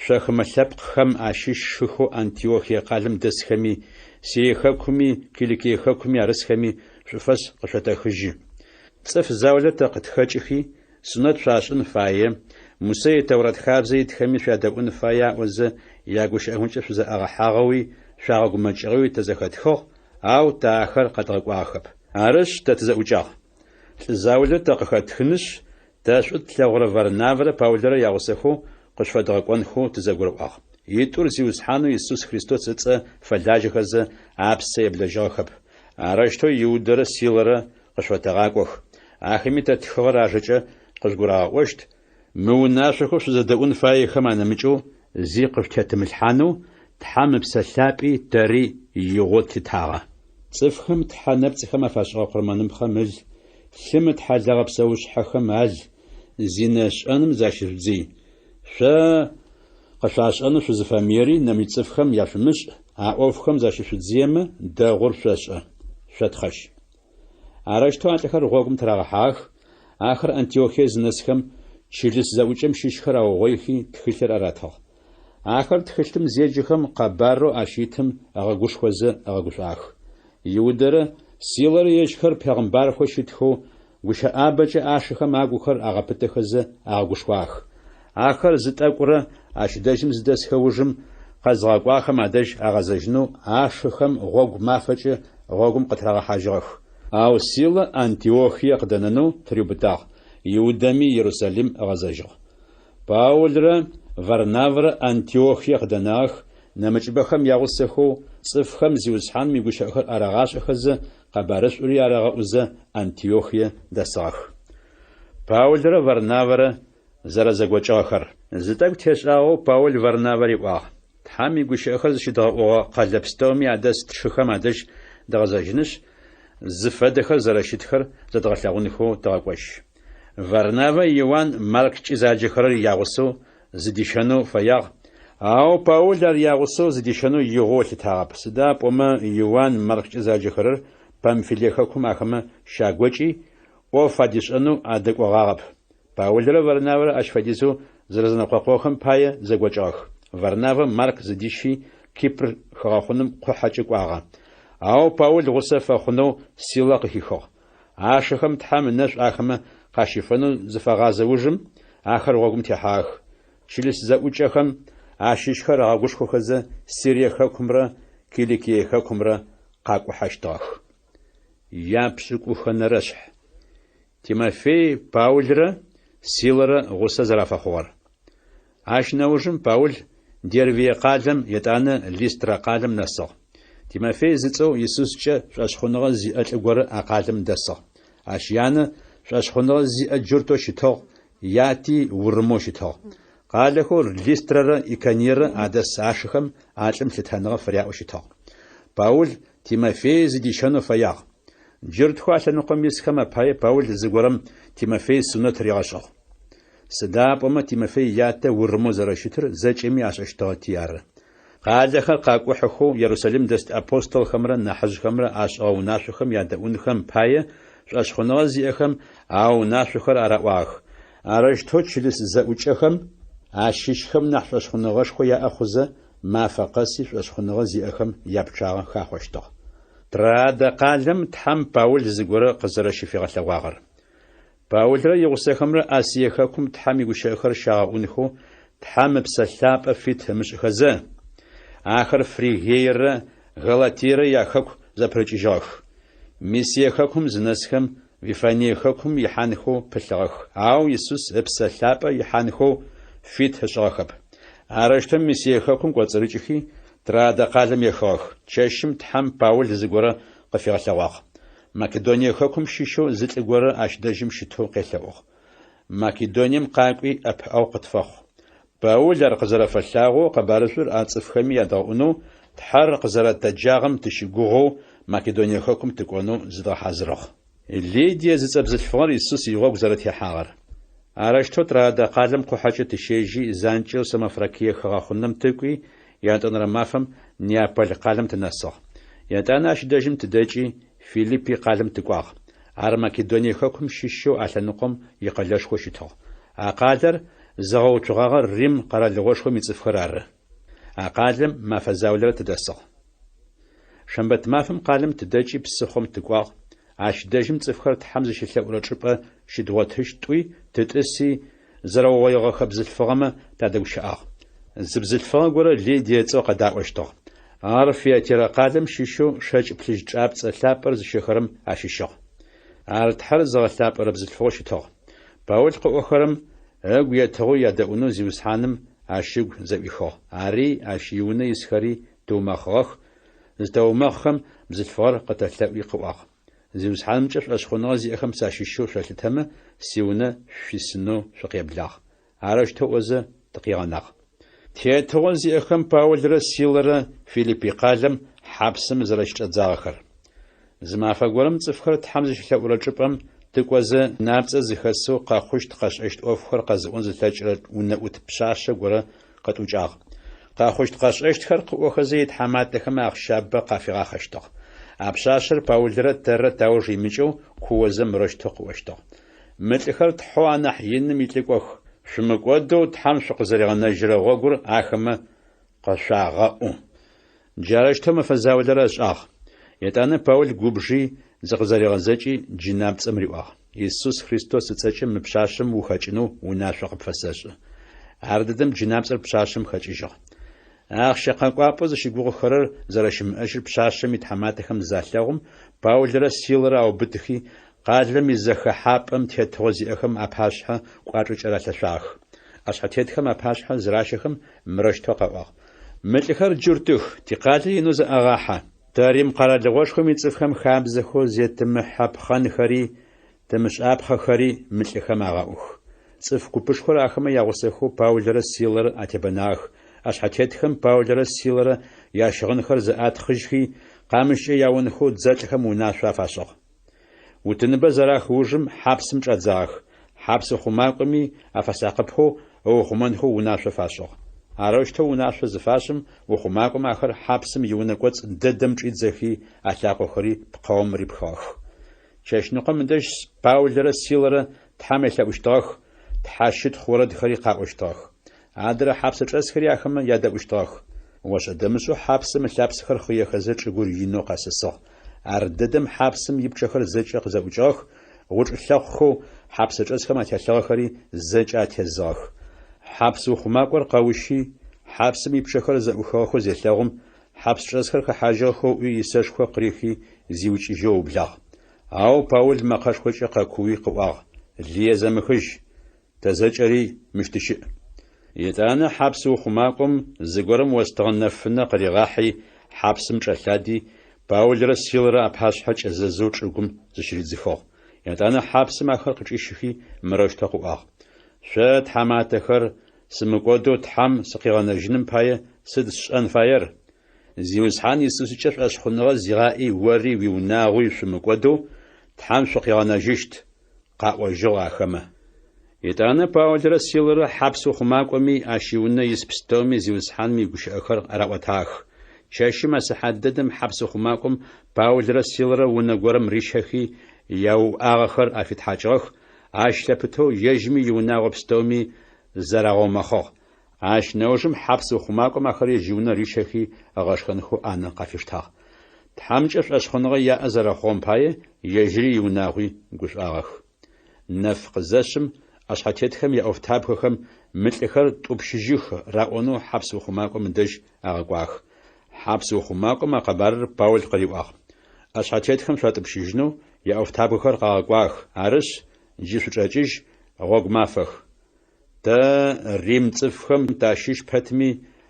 шъо хымэ лъэпкъхэм ащыщ шыхэу Антиохие къалэм дэсхэми, Сирие хэкуми, Киликие хэкуми арысхэми шӏуфэс къышъотэхыжьы. Цӏыф заулэ тэ къытхэкӏыхи, сунэт шъуашӏын фае, Мусэ и Тэурэт хабзэ итхэми шъуядэӏун фае аӏозэ, ягущыӏэхэмкӏэ шъузэӏагъэхьагъэуи шъуагъэгумэкӏыгъэуи тэ зэхэтхыгъ, ау тэ ахэр къэдгъэкӏуагъэхэп. Арышъ, тэ тызэӏукӏагъ. Лӏы заулэ тэ къыхэтхынышъ, Тэ шӏу тлъэгъурэ Варнавэрэ Паулрэ ягъусэхэу къышъуфэдгъэкӏонхэу тызэгурыӏуагъ. Итӏур Зиусхьанэу Исус Христос ыцӏэ фэлажьэхэзэ, апсэ еблэжьыгъэхэп. Арэущтэу Иудэрэ Силэрэ къышъуфэтэгъакӏох. Ахэми тэ ттхыгъэр ажэкӏэ къыжъугурагъэӏощт, мы унашъохэу шъузэдэӏун фаехэм анэмыкӏэу зи къышъутетымылъхьанэу Тхьэм Ыпсэ Лъапӏи тэри игъоу тлъытагъэ. Цӏыфхэм тхьэ нэпцӏхэм афашӏыгъэ къурмэныпхъэм ыл, лъым ытхьалэгъэ псэушъхьэхэм ал, зинэ шӏэным защыжъудзый. Шъо къышъуашӏэнэу шъузыфэмыери нэмыкӏ цӏыфхэм яшъумышӏ, а ӏофхэм защышъудзыемэ, дэгъур шъошӏэ. Шъотхъэжь. Арэущтэу а лӏыхэр гъогум тырагъэхьагъэх, ахэр Антиохие зынэсхэм, чылыс зэӏукӏэм щыщхэр аугъоихи, тхылъыр аратыгъ. Ахэр тхылъым зеджэхэм, къэбарэу ащ итым ыгъэгушхозэ ыгъэгушӏуагъэх. Иудэрэ Силэрэ ежьхэр пегъымбархэу щытхэу, гущыӏабэкӏэ ашыхэм агухэр агъэпытэхэзэ агъэгушхуагъэх. Ахэр зы тӏэкӏурэ ащ дэжьым зыдэсхэ ужым, къэзыгъэкӏуагъэхэм адэжь агъэзэжьынэу ашыхэм гъогу мафэкӏэ гъогум къытырагъэхьажьыгъэх. Ау Силэ Антиохие къыдэнэнэу тыриубытагъ, Иудэми Ерусалим ыгъэзэжьыгъ. Паулрэ Варнавэрэ Антиохие къыдэнагъэх, нэмыкӏыбэхэм ягъусэхэу, цӏыфхэм Зиусхьаным игущыӏэхэр арагъашӏэхэзэ, къэбарышӏури арагъэӏузэ Антиохие дэсыгъэх. Паулрэ Варнавэрэ зэрэзэгокӏыгъэхэр. Зы тӏэкӏу тешӏагъэу Паул Варнавэ риӏуагъ, Тхьэм игущыӏэхэр зыщыдгъэӏугъэ къэлэ пстэуми адэс тшыхэм адэжь дгъэзэжьынышъ, зыфэдэхэр зэрэщытхэр зэдгъэлъэгъунхэу тыгъэкӏожь. Варнавэ Иуан Марккӏи заджэхэрэр ягъусэу зыдищэнэу фэягъ, ау Паул ар ягъусэу зыдищэнэу игъоу ылъытагъэп, сыда пӏомэ Иуан Марккӏэ заджэхэрэр Памфилие хэкум ахэмэ щагокӏи, ӏоф адишӏэнэу адэкӏогъагъэп. Паулрэ Варнавэрэ ащ фэдизэу зэрэзэнэкъокъугъэхэм пае зэгокӏыгъэх. Варнавэ Марк зыдищи, Кипр хыгъэхъуным къухьэкӏэ кӏуагъэ. Ау Паул гъусэ фэхъунэу Силэ къыхихыгъ. Ашыхэм Тхьэм ынэшӏу ахэмэ къащифэнэу зыфагъазэ ужым, ахэр гъогум техьагъэх. Чылыс зэӏукӏэхэм ащыщхэр агъэгушхохэзэ Сирие хэкумрэ Киликие хэкумрэ къакӏухьэщтыгъэх. Япшӏыкӏухэнэрэшъхь. Тимофей Паулрэ Силэрэ гъусэ зэрафэхъугъэр. Ащ нэужым Паул Дервие къалэм, етӏанэ Листрэ къалэм нэсыгъ. Тимофей зыцӏэу Исускӏэ шӏошъхъуныгъэ зиӏэ лӏы горэ а къалэм дэсыгъ. Ащ янэ шӏошъхъуныгъэ зиӏэ джуртэу щытыгъ, яти урымэу щытыгъ. Къалэхэу Листрэрэ Икониерэ адэс ашыхэм а лӏым лъытэныгъэ фыряӏэу щытыгъ. Паул Тимофей зыдищэнэу фэягъ. Джуртхэу а лъэныкъом исхэм апае Паул зыгорэм Тимофей сунэт ригъэшӏыгъ. Сыда пӏомэ Тимофей ятэ урымэу зэрэщытыр зэкӏэми ашӏэщтыгъэти ары. Къалэхэр къакӏухьэхэу Ерусалим дэст апостолхэмрэ нахьыжъхэмрэ ашӏыгъэ унашъохэм ядэӏунхэм пае шӏошъхъуныгъэ зиӏэхэм а унашъохэр араӏуагъэх. Арэущтэу чылыс зэӏукӏэхэм ащыщхэм нахь шӏошъхъуныгъэшхо яӏэ хъузэ, мафэ къэси шӏошъхъуныгъэ зиӏэхэм япчъагъэ хахъощтыгъ. Троадэ къалэм Тхьэм Паул зыгорэ къызэрэщыфигъэлъэгъуагъэр. Паулрэ игъусэхэмрэ Асие хэкум Тхьэм игущыӏэхэр щагъэӏунхэу Тхьэм Ыпсэ Лъапӏэ фит ымышӏыхэзэ, ахэр Фригиерэ Галатиерэ яхэку зэпырыкӏыжьыгъэх. Мисие хэкум зынэсхэм, Вифание хэкум ихьанхэу пылъыгъэх, ау Исус Ыпсэ Лъапӏэ ихьанхэу фит ышӏыгъэхэп. Арэущтэу Мисие хэкум кӏоцӏырыкӏыхи, Троадэ къалэм ехыгъэх. Чэщым Тхьэм Паул зыгорэ къыфигъэлъэгъуагъ. Македоние хэкум щыщэу зы лӏы горэ ащ дэжьым щытэу къелъэӏугъ. Македонием къакӏуи, ӏэпыӏэгъу къытфэхъу. Паул ар къызэрэфэлъагъоу къэбарышӏур а цӏыфхэми ядгъэӏунэу, Тхьэр къызэрэтэджагъэм тыщыгугъэу Македоние хэкум тыкӏонэу зыдгъэхьазырыгъ. Лидие зыцӏэ бзылъфыгъэр Исус игъогу зэрэтехьагъэр. Арэущтэу Троадэ къалэм къухьэкӏэ тыщежьи, занкӏэу Самофракие хыгъэхъунэм тыкӏуи, ятӏонэрэ мафэм Неаполь къалэм тынэсыгъ. Етӏанэ ащ дэжьым тыдэкӏи, Филиппи къалэм тыкӏуагъ. Ар Македоние хэкум щыщэу а лъэныкъом икъэлэшхоу щытыгъ. А къалэр зыгъэуцугъагъэр Рим къэралыгъошхом ицӏыфхэр ары. А къалэм мэфэ заулэрэ тыдэсыгъ. Шэмбэт мафэм къалэм тыдэкӏи псыхъом тыкӏуагъ, ащ дэжьым цӏыфхэр Тхьэм зыщылъэӏурэ чӏыпӏэ щыдгъотыщт тӏуи, тытӏыси, зэрэугъоигъэхэ бзылъфыгъэмэ тадэгущыӏагъ. Зы бзылъфыгъэ горэ Лидие ыцӏэу къэдаӏощтыгъ. Ар Фиатирэ къалэм щыщэу шэкӏ плъыжь чӏапцӏэ лъапӏэр зыщэхэрэм ащыщыгъ. Ар Тхьэр зыгъэлъапӏэрэ бзылъфыгъэу щытыгъ. Паул къыӏохэрэм ыгу етыгъэу ядэӏунэу Зиусхьаным ащ ыгу зэӏуихыгъ. Ари ащ иунэ исхэри тыумэхъыгъэх, зытэумэхъхэм бзылъфыгъэр къытэлъэӏуи къыӏуагъ. Зиусхьанымкӏэ шӏошъхъуныгъэ зиӏэхэм сащыщэу шъолъытэмэ, сиунэ шъуисынэу шъукъеблагъ. Арэущтэу ыӏозэ, тыкъигъэнагъ. Тетыгъо зиӏэхэм Паулрэ Силэрэ Филиппи къалэм хьапсым зэрэщычӏадзагъэхэр. Зы мафэ горэм цӏыфхэр Тхьэм зыщелъэӏурэ чӏыпӏэм тыкӏозэ, напцӏэ зыхэсэу къэхъущт-къэшӏэщт ӏофхэр къэзыӏон зылъэкӏырэ унэӏут пшъашъэ горэ къытӏукӏагъ. Къэхъущт-къэшӏэщтхэр къыӏохэзэ итхьаматэхэм ахъщабэ къафигъахъэщтыгъ. А пшъашъэр Паулрэ тэррэ тауж имыкӏэу куозэ мырэущтэу къыӏощтыгъ. Мы лӏыхэр Тхьэу анахь иным илӏыкӏох, шъумыкӏодэу Тхьэм шъукъызэригъэнэжьырэ гъогур ахэмэ къышъуагъэӏу. Джарэущтэу мэфэ заулэрэ ышӏагъ. Етӏанэ Паул губжи, зыкъызэригъэзэкӏи, джынапцӏэм риӏуагъ, Исус Христос ыцӏэкӏэ мы пшъашъэм ухэкӏынэу унашъо къыпфэсэшӏы. Ардэдэм джынапцӏэр пшъашъэм хэкӏыжьыгъ. Ахъщэ къэкӏуапӏэу зыщыгугъыхэрэр зэрэщымыӏэжьыр пшъашъэм итхьаматэхэм залъэгъум, Паулрэ Силэрэ аубытыхи, къалэм изэхэхьапӏэм тетыгъо зиӏэхэм апашъхьэ кӏуачӏэкӏэ ралъэшъуагъэх. ӏэшъхьэтетхэм апашъхьэ зыращэхэм мырэущтэу къаӏуагъ, Мы лӏыхэр джуртых, тикъалэ инэу зэӏагъахьэ. Тэ Рим къэралыгъошхом ицӏыфхэм хабзэхэу зетымыхьэпхъэнхэри тымышӏапхъэхэри мы лӏыхэм агъэӏух. Цӏыф купышхор ахэмэ ягъусэхэу Паулрэ Силэрэ атебэнагъэх. ӏэшъхьэтетхэм Паулрэ Силэрэ ящыгъынхэр зэӏатхъыжьхи, къамыщкӏэ яонхэу дзэлӏхэм унашъо афашӏыгъ. Утыныбэ зэрах ужым хьапсым чӏадзагъэх, хьапс ухъумакӏоми афэсакъыпэу ыухъумэнхэу унашъо фашӏыгъ. Арэущтэу унашъо зыфашӏым, ухъумакӏом ахэр хьапсым иунэ кӏоцӏ дэдэм чӏидзэхи, алъакъохэри пкъэум рипхыгъэх. Чэщныкъом ыдэжь Паулрэ Силэрэ Тхьэм елъэӏущтыгъэх, тхьэщытхъу орэдхэри къаӏощтыгъэх. Адрэ хьапсэчӏэсхэри ахэмэ ядэӏущтыгъэх. Ошӏэ-дэмышӏэу хьапсым ылъапсэхэр хъыехэзэ чӏыгур инэу къэсысыгъ. Ардэдэм хьапсым ипчъэхэр зэкӏэ къызэӏукӏыгъэх, гъучӏ лъэхъухэу хьапсэчӏэсхэм ателъыгъэхэри зэкӏэ атезыгъэх. Хьапс ухъумакӏор къэущи, хьапсым ипчъэхэр зэӏухыгъэхэу зелъэгъум, хьапсчӏэсхэр хэхьажьыгъэхэу ыӏуи исэшхо къырихи зиукӏыжьэу ыублагъ. Ау Паул мэкъэшхокӏэ къэкууи къыӏуагъ, Лые зэмыхыжь! Тэ зэкӏэри мыщ тыщыӏ. Етӏанэ хьапс ухъумакӏом зыгорэм остыгъэ нэфынэ къыригъахьи, хьапсым чӏэлъади, Паулрэ Силэрэ апашъхьэ кӏэзэзэу чӏыгум зыщыридзыхыгъ. Етӏанэ хьапсым ахэр къычӏищыхи, мырэущтэу къыӏуагъ, Шъо, тхьаматэхэр, сымыкӏодэу Тхьэм сыкъигъэнэжьыным пае сыд сшӏэн фаер? Зиусхьан Исускӏэ шӏошъхъуныгъэ зигъаӏи ори уиунагъуи шъумыкӏодэу Тхьэм шъукъигъэнэжьыщт, къаӏожьыгъ ахэмэ. Етӏанэ Паулрэ Силэрэ хьапс ухъумакӏоми ащ иунэ ис пстэуми Зиусхьаным игущыӏэхэр араӏотагъэх. Чэщым а сыхьат дэдэм хьапс ухъумакӏом Паулрэ Силэрэ унэ горэм рищэхи, яуӏагъэхэр афитхьакӏыгъэх, ащ лъэпытэу ежьми иунагъо пстэуми зарагъэумэхъыгъ. Ащ нэужым хьапс ухъумакӏом ахэр ежь иунэ рищэхи ыгъэшхэнхэу ӏанэ къафиштагъ. Тхьэмкӏэ шӏошъхъуныгъэ яӏэ зэрэхъугъэм пае ежьыри иунагъуи гушӏуагъэх. Нэф къызэшъым, ӏэшъхьэтетхэм яӏофтабгэхэм мы лӏыхэр тӏупщыжьых раӏонэу хьапс ухъумакӏом ыдэжь агъэкӏуагъэх. Хьапс ухъумакӏом а къэбарыр Паул къыриӏуагъ. ӏэшъхьэтетхэм шъуатӏупщыжьынэу яӏофтабгэхэр къагъэкӏуагъэх, арышъ, джы шъучӏэкӏыжь, гъогу мафэх. Тэ, рим цӏыфхэм тащыщ пэтми,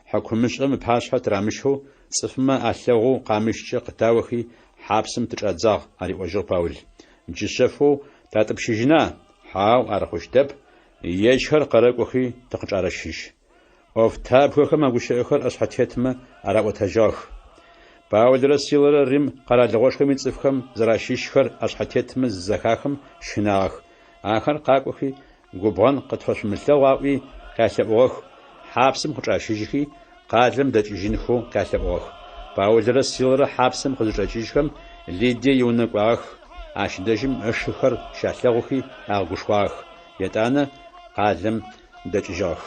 хьыкумышӏэм ыпашъхьэ тырамыщэу, цӏыфмэ алъэгъоу къамыщкӏэ къытаохи, хьапсым тычӏадзагъ, ариӏожьыгъ Паул. Джы шъэфэу татӏупщыжьына? Хьау, ар хъущтэп, ежьхэр къэрэкӏохи тыкъычӏарэщыжь. ӏофтабгэхэм а гущыӏэхэр ӏэшъхьэтетмэ араӏотэжьыгъэх. Паулрэ Силэрэ Рим къэралыгъошхом ицӏыфхэм зэращыщхэр ӏэшъхьэтетмэ зызэхахым щынагъэх. Ахэр къакӏохи, Губгъэн къытфэшъумылъэгъу аӏуи къялъэӏугъэх, хьапсым къычӏащыжьхи, къалэм дэкӏыжьынхэу къялъэӏугъэх. Паулрэ Силэрэ хьапсым къызычӏэкӏыжьхэм, Лидие иунэ кӏуагъэх, ащ дэжьым ышыхэр щалъэгъухи агъэгушхуагъэх, етӏанэ къалэм дэкӏыжьыгъэх.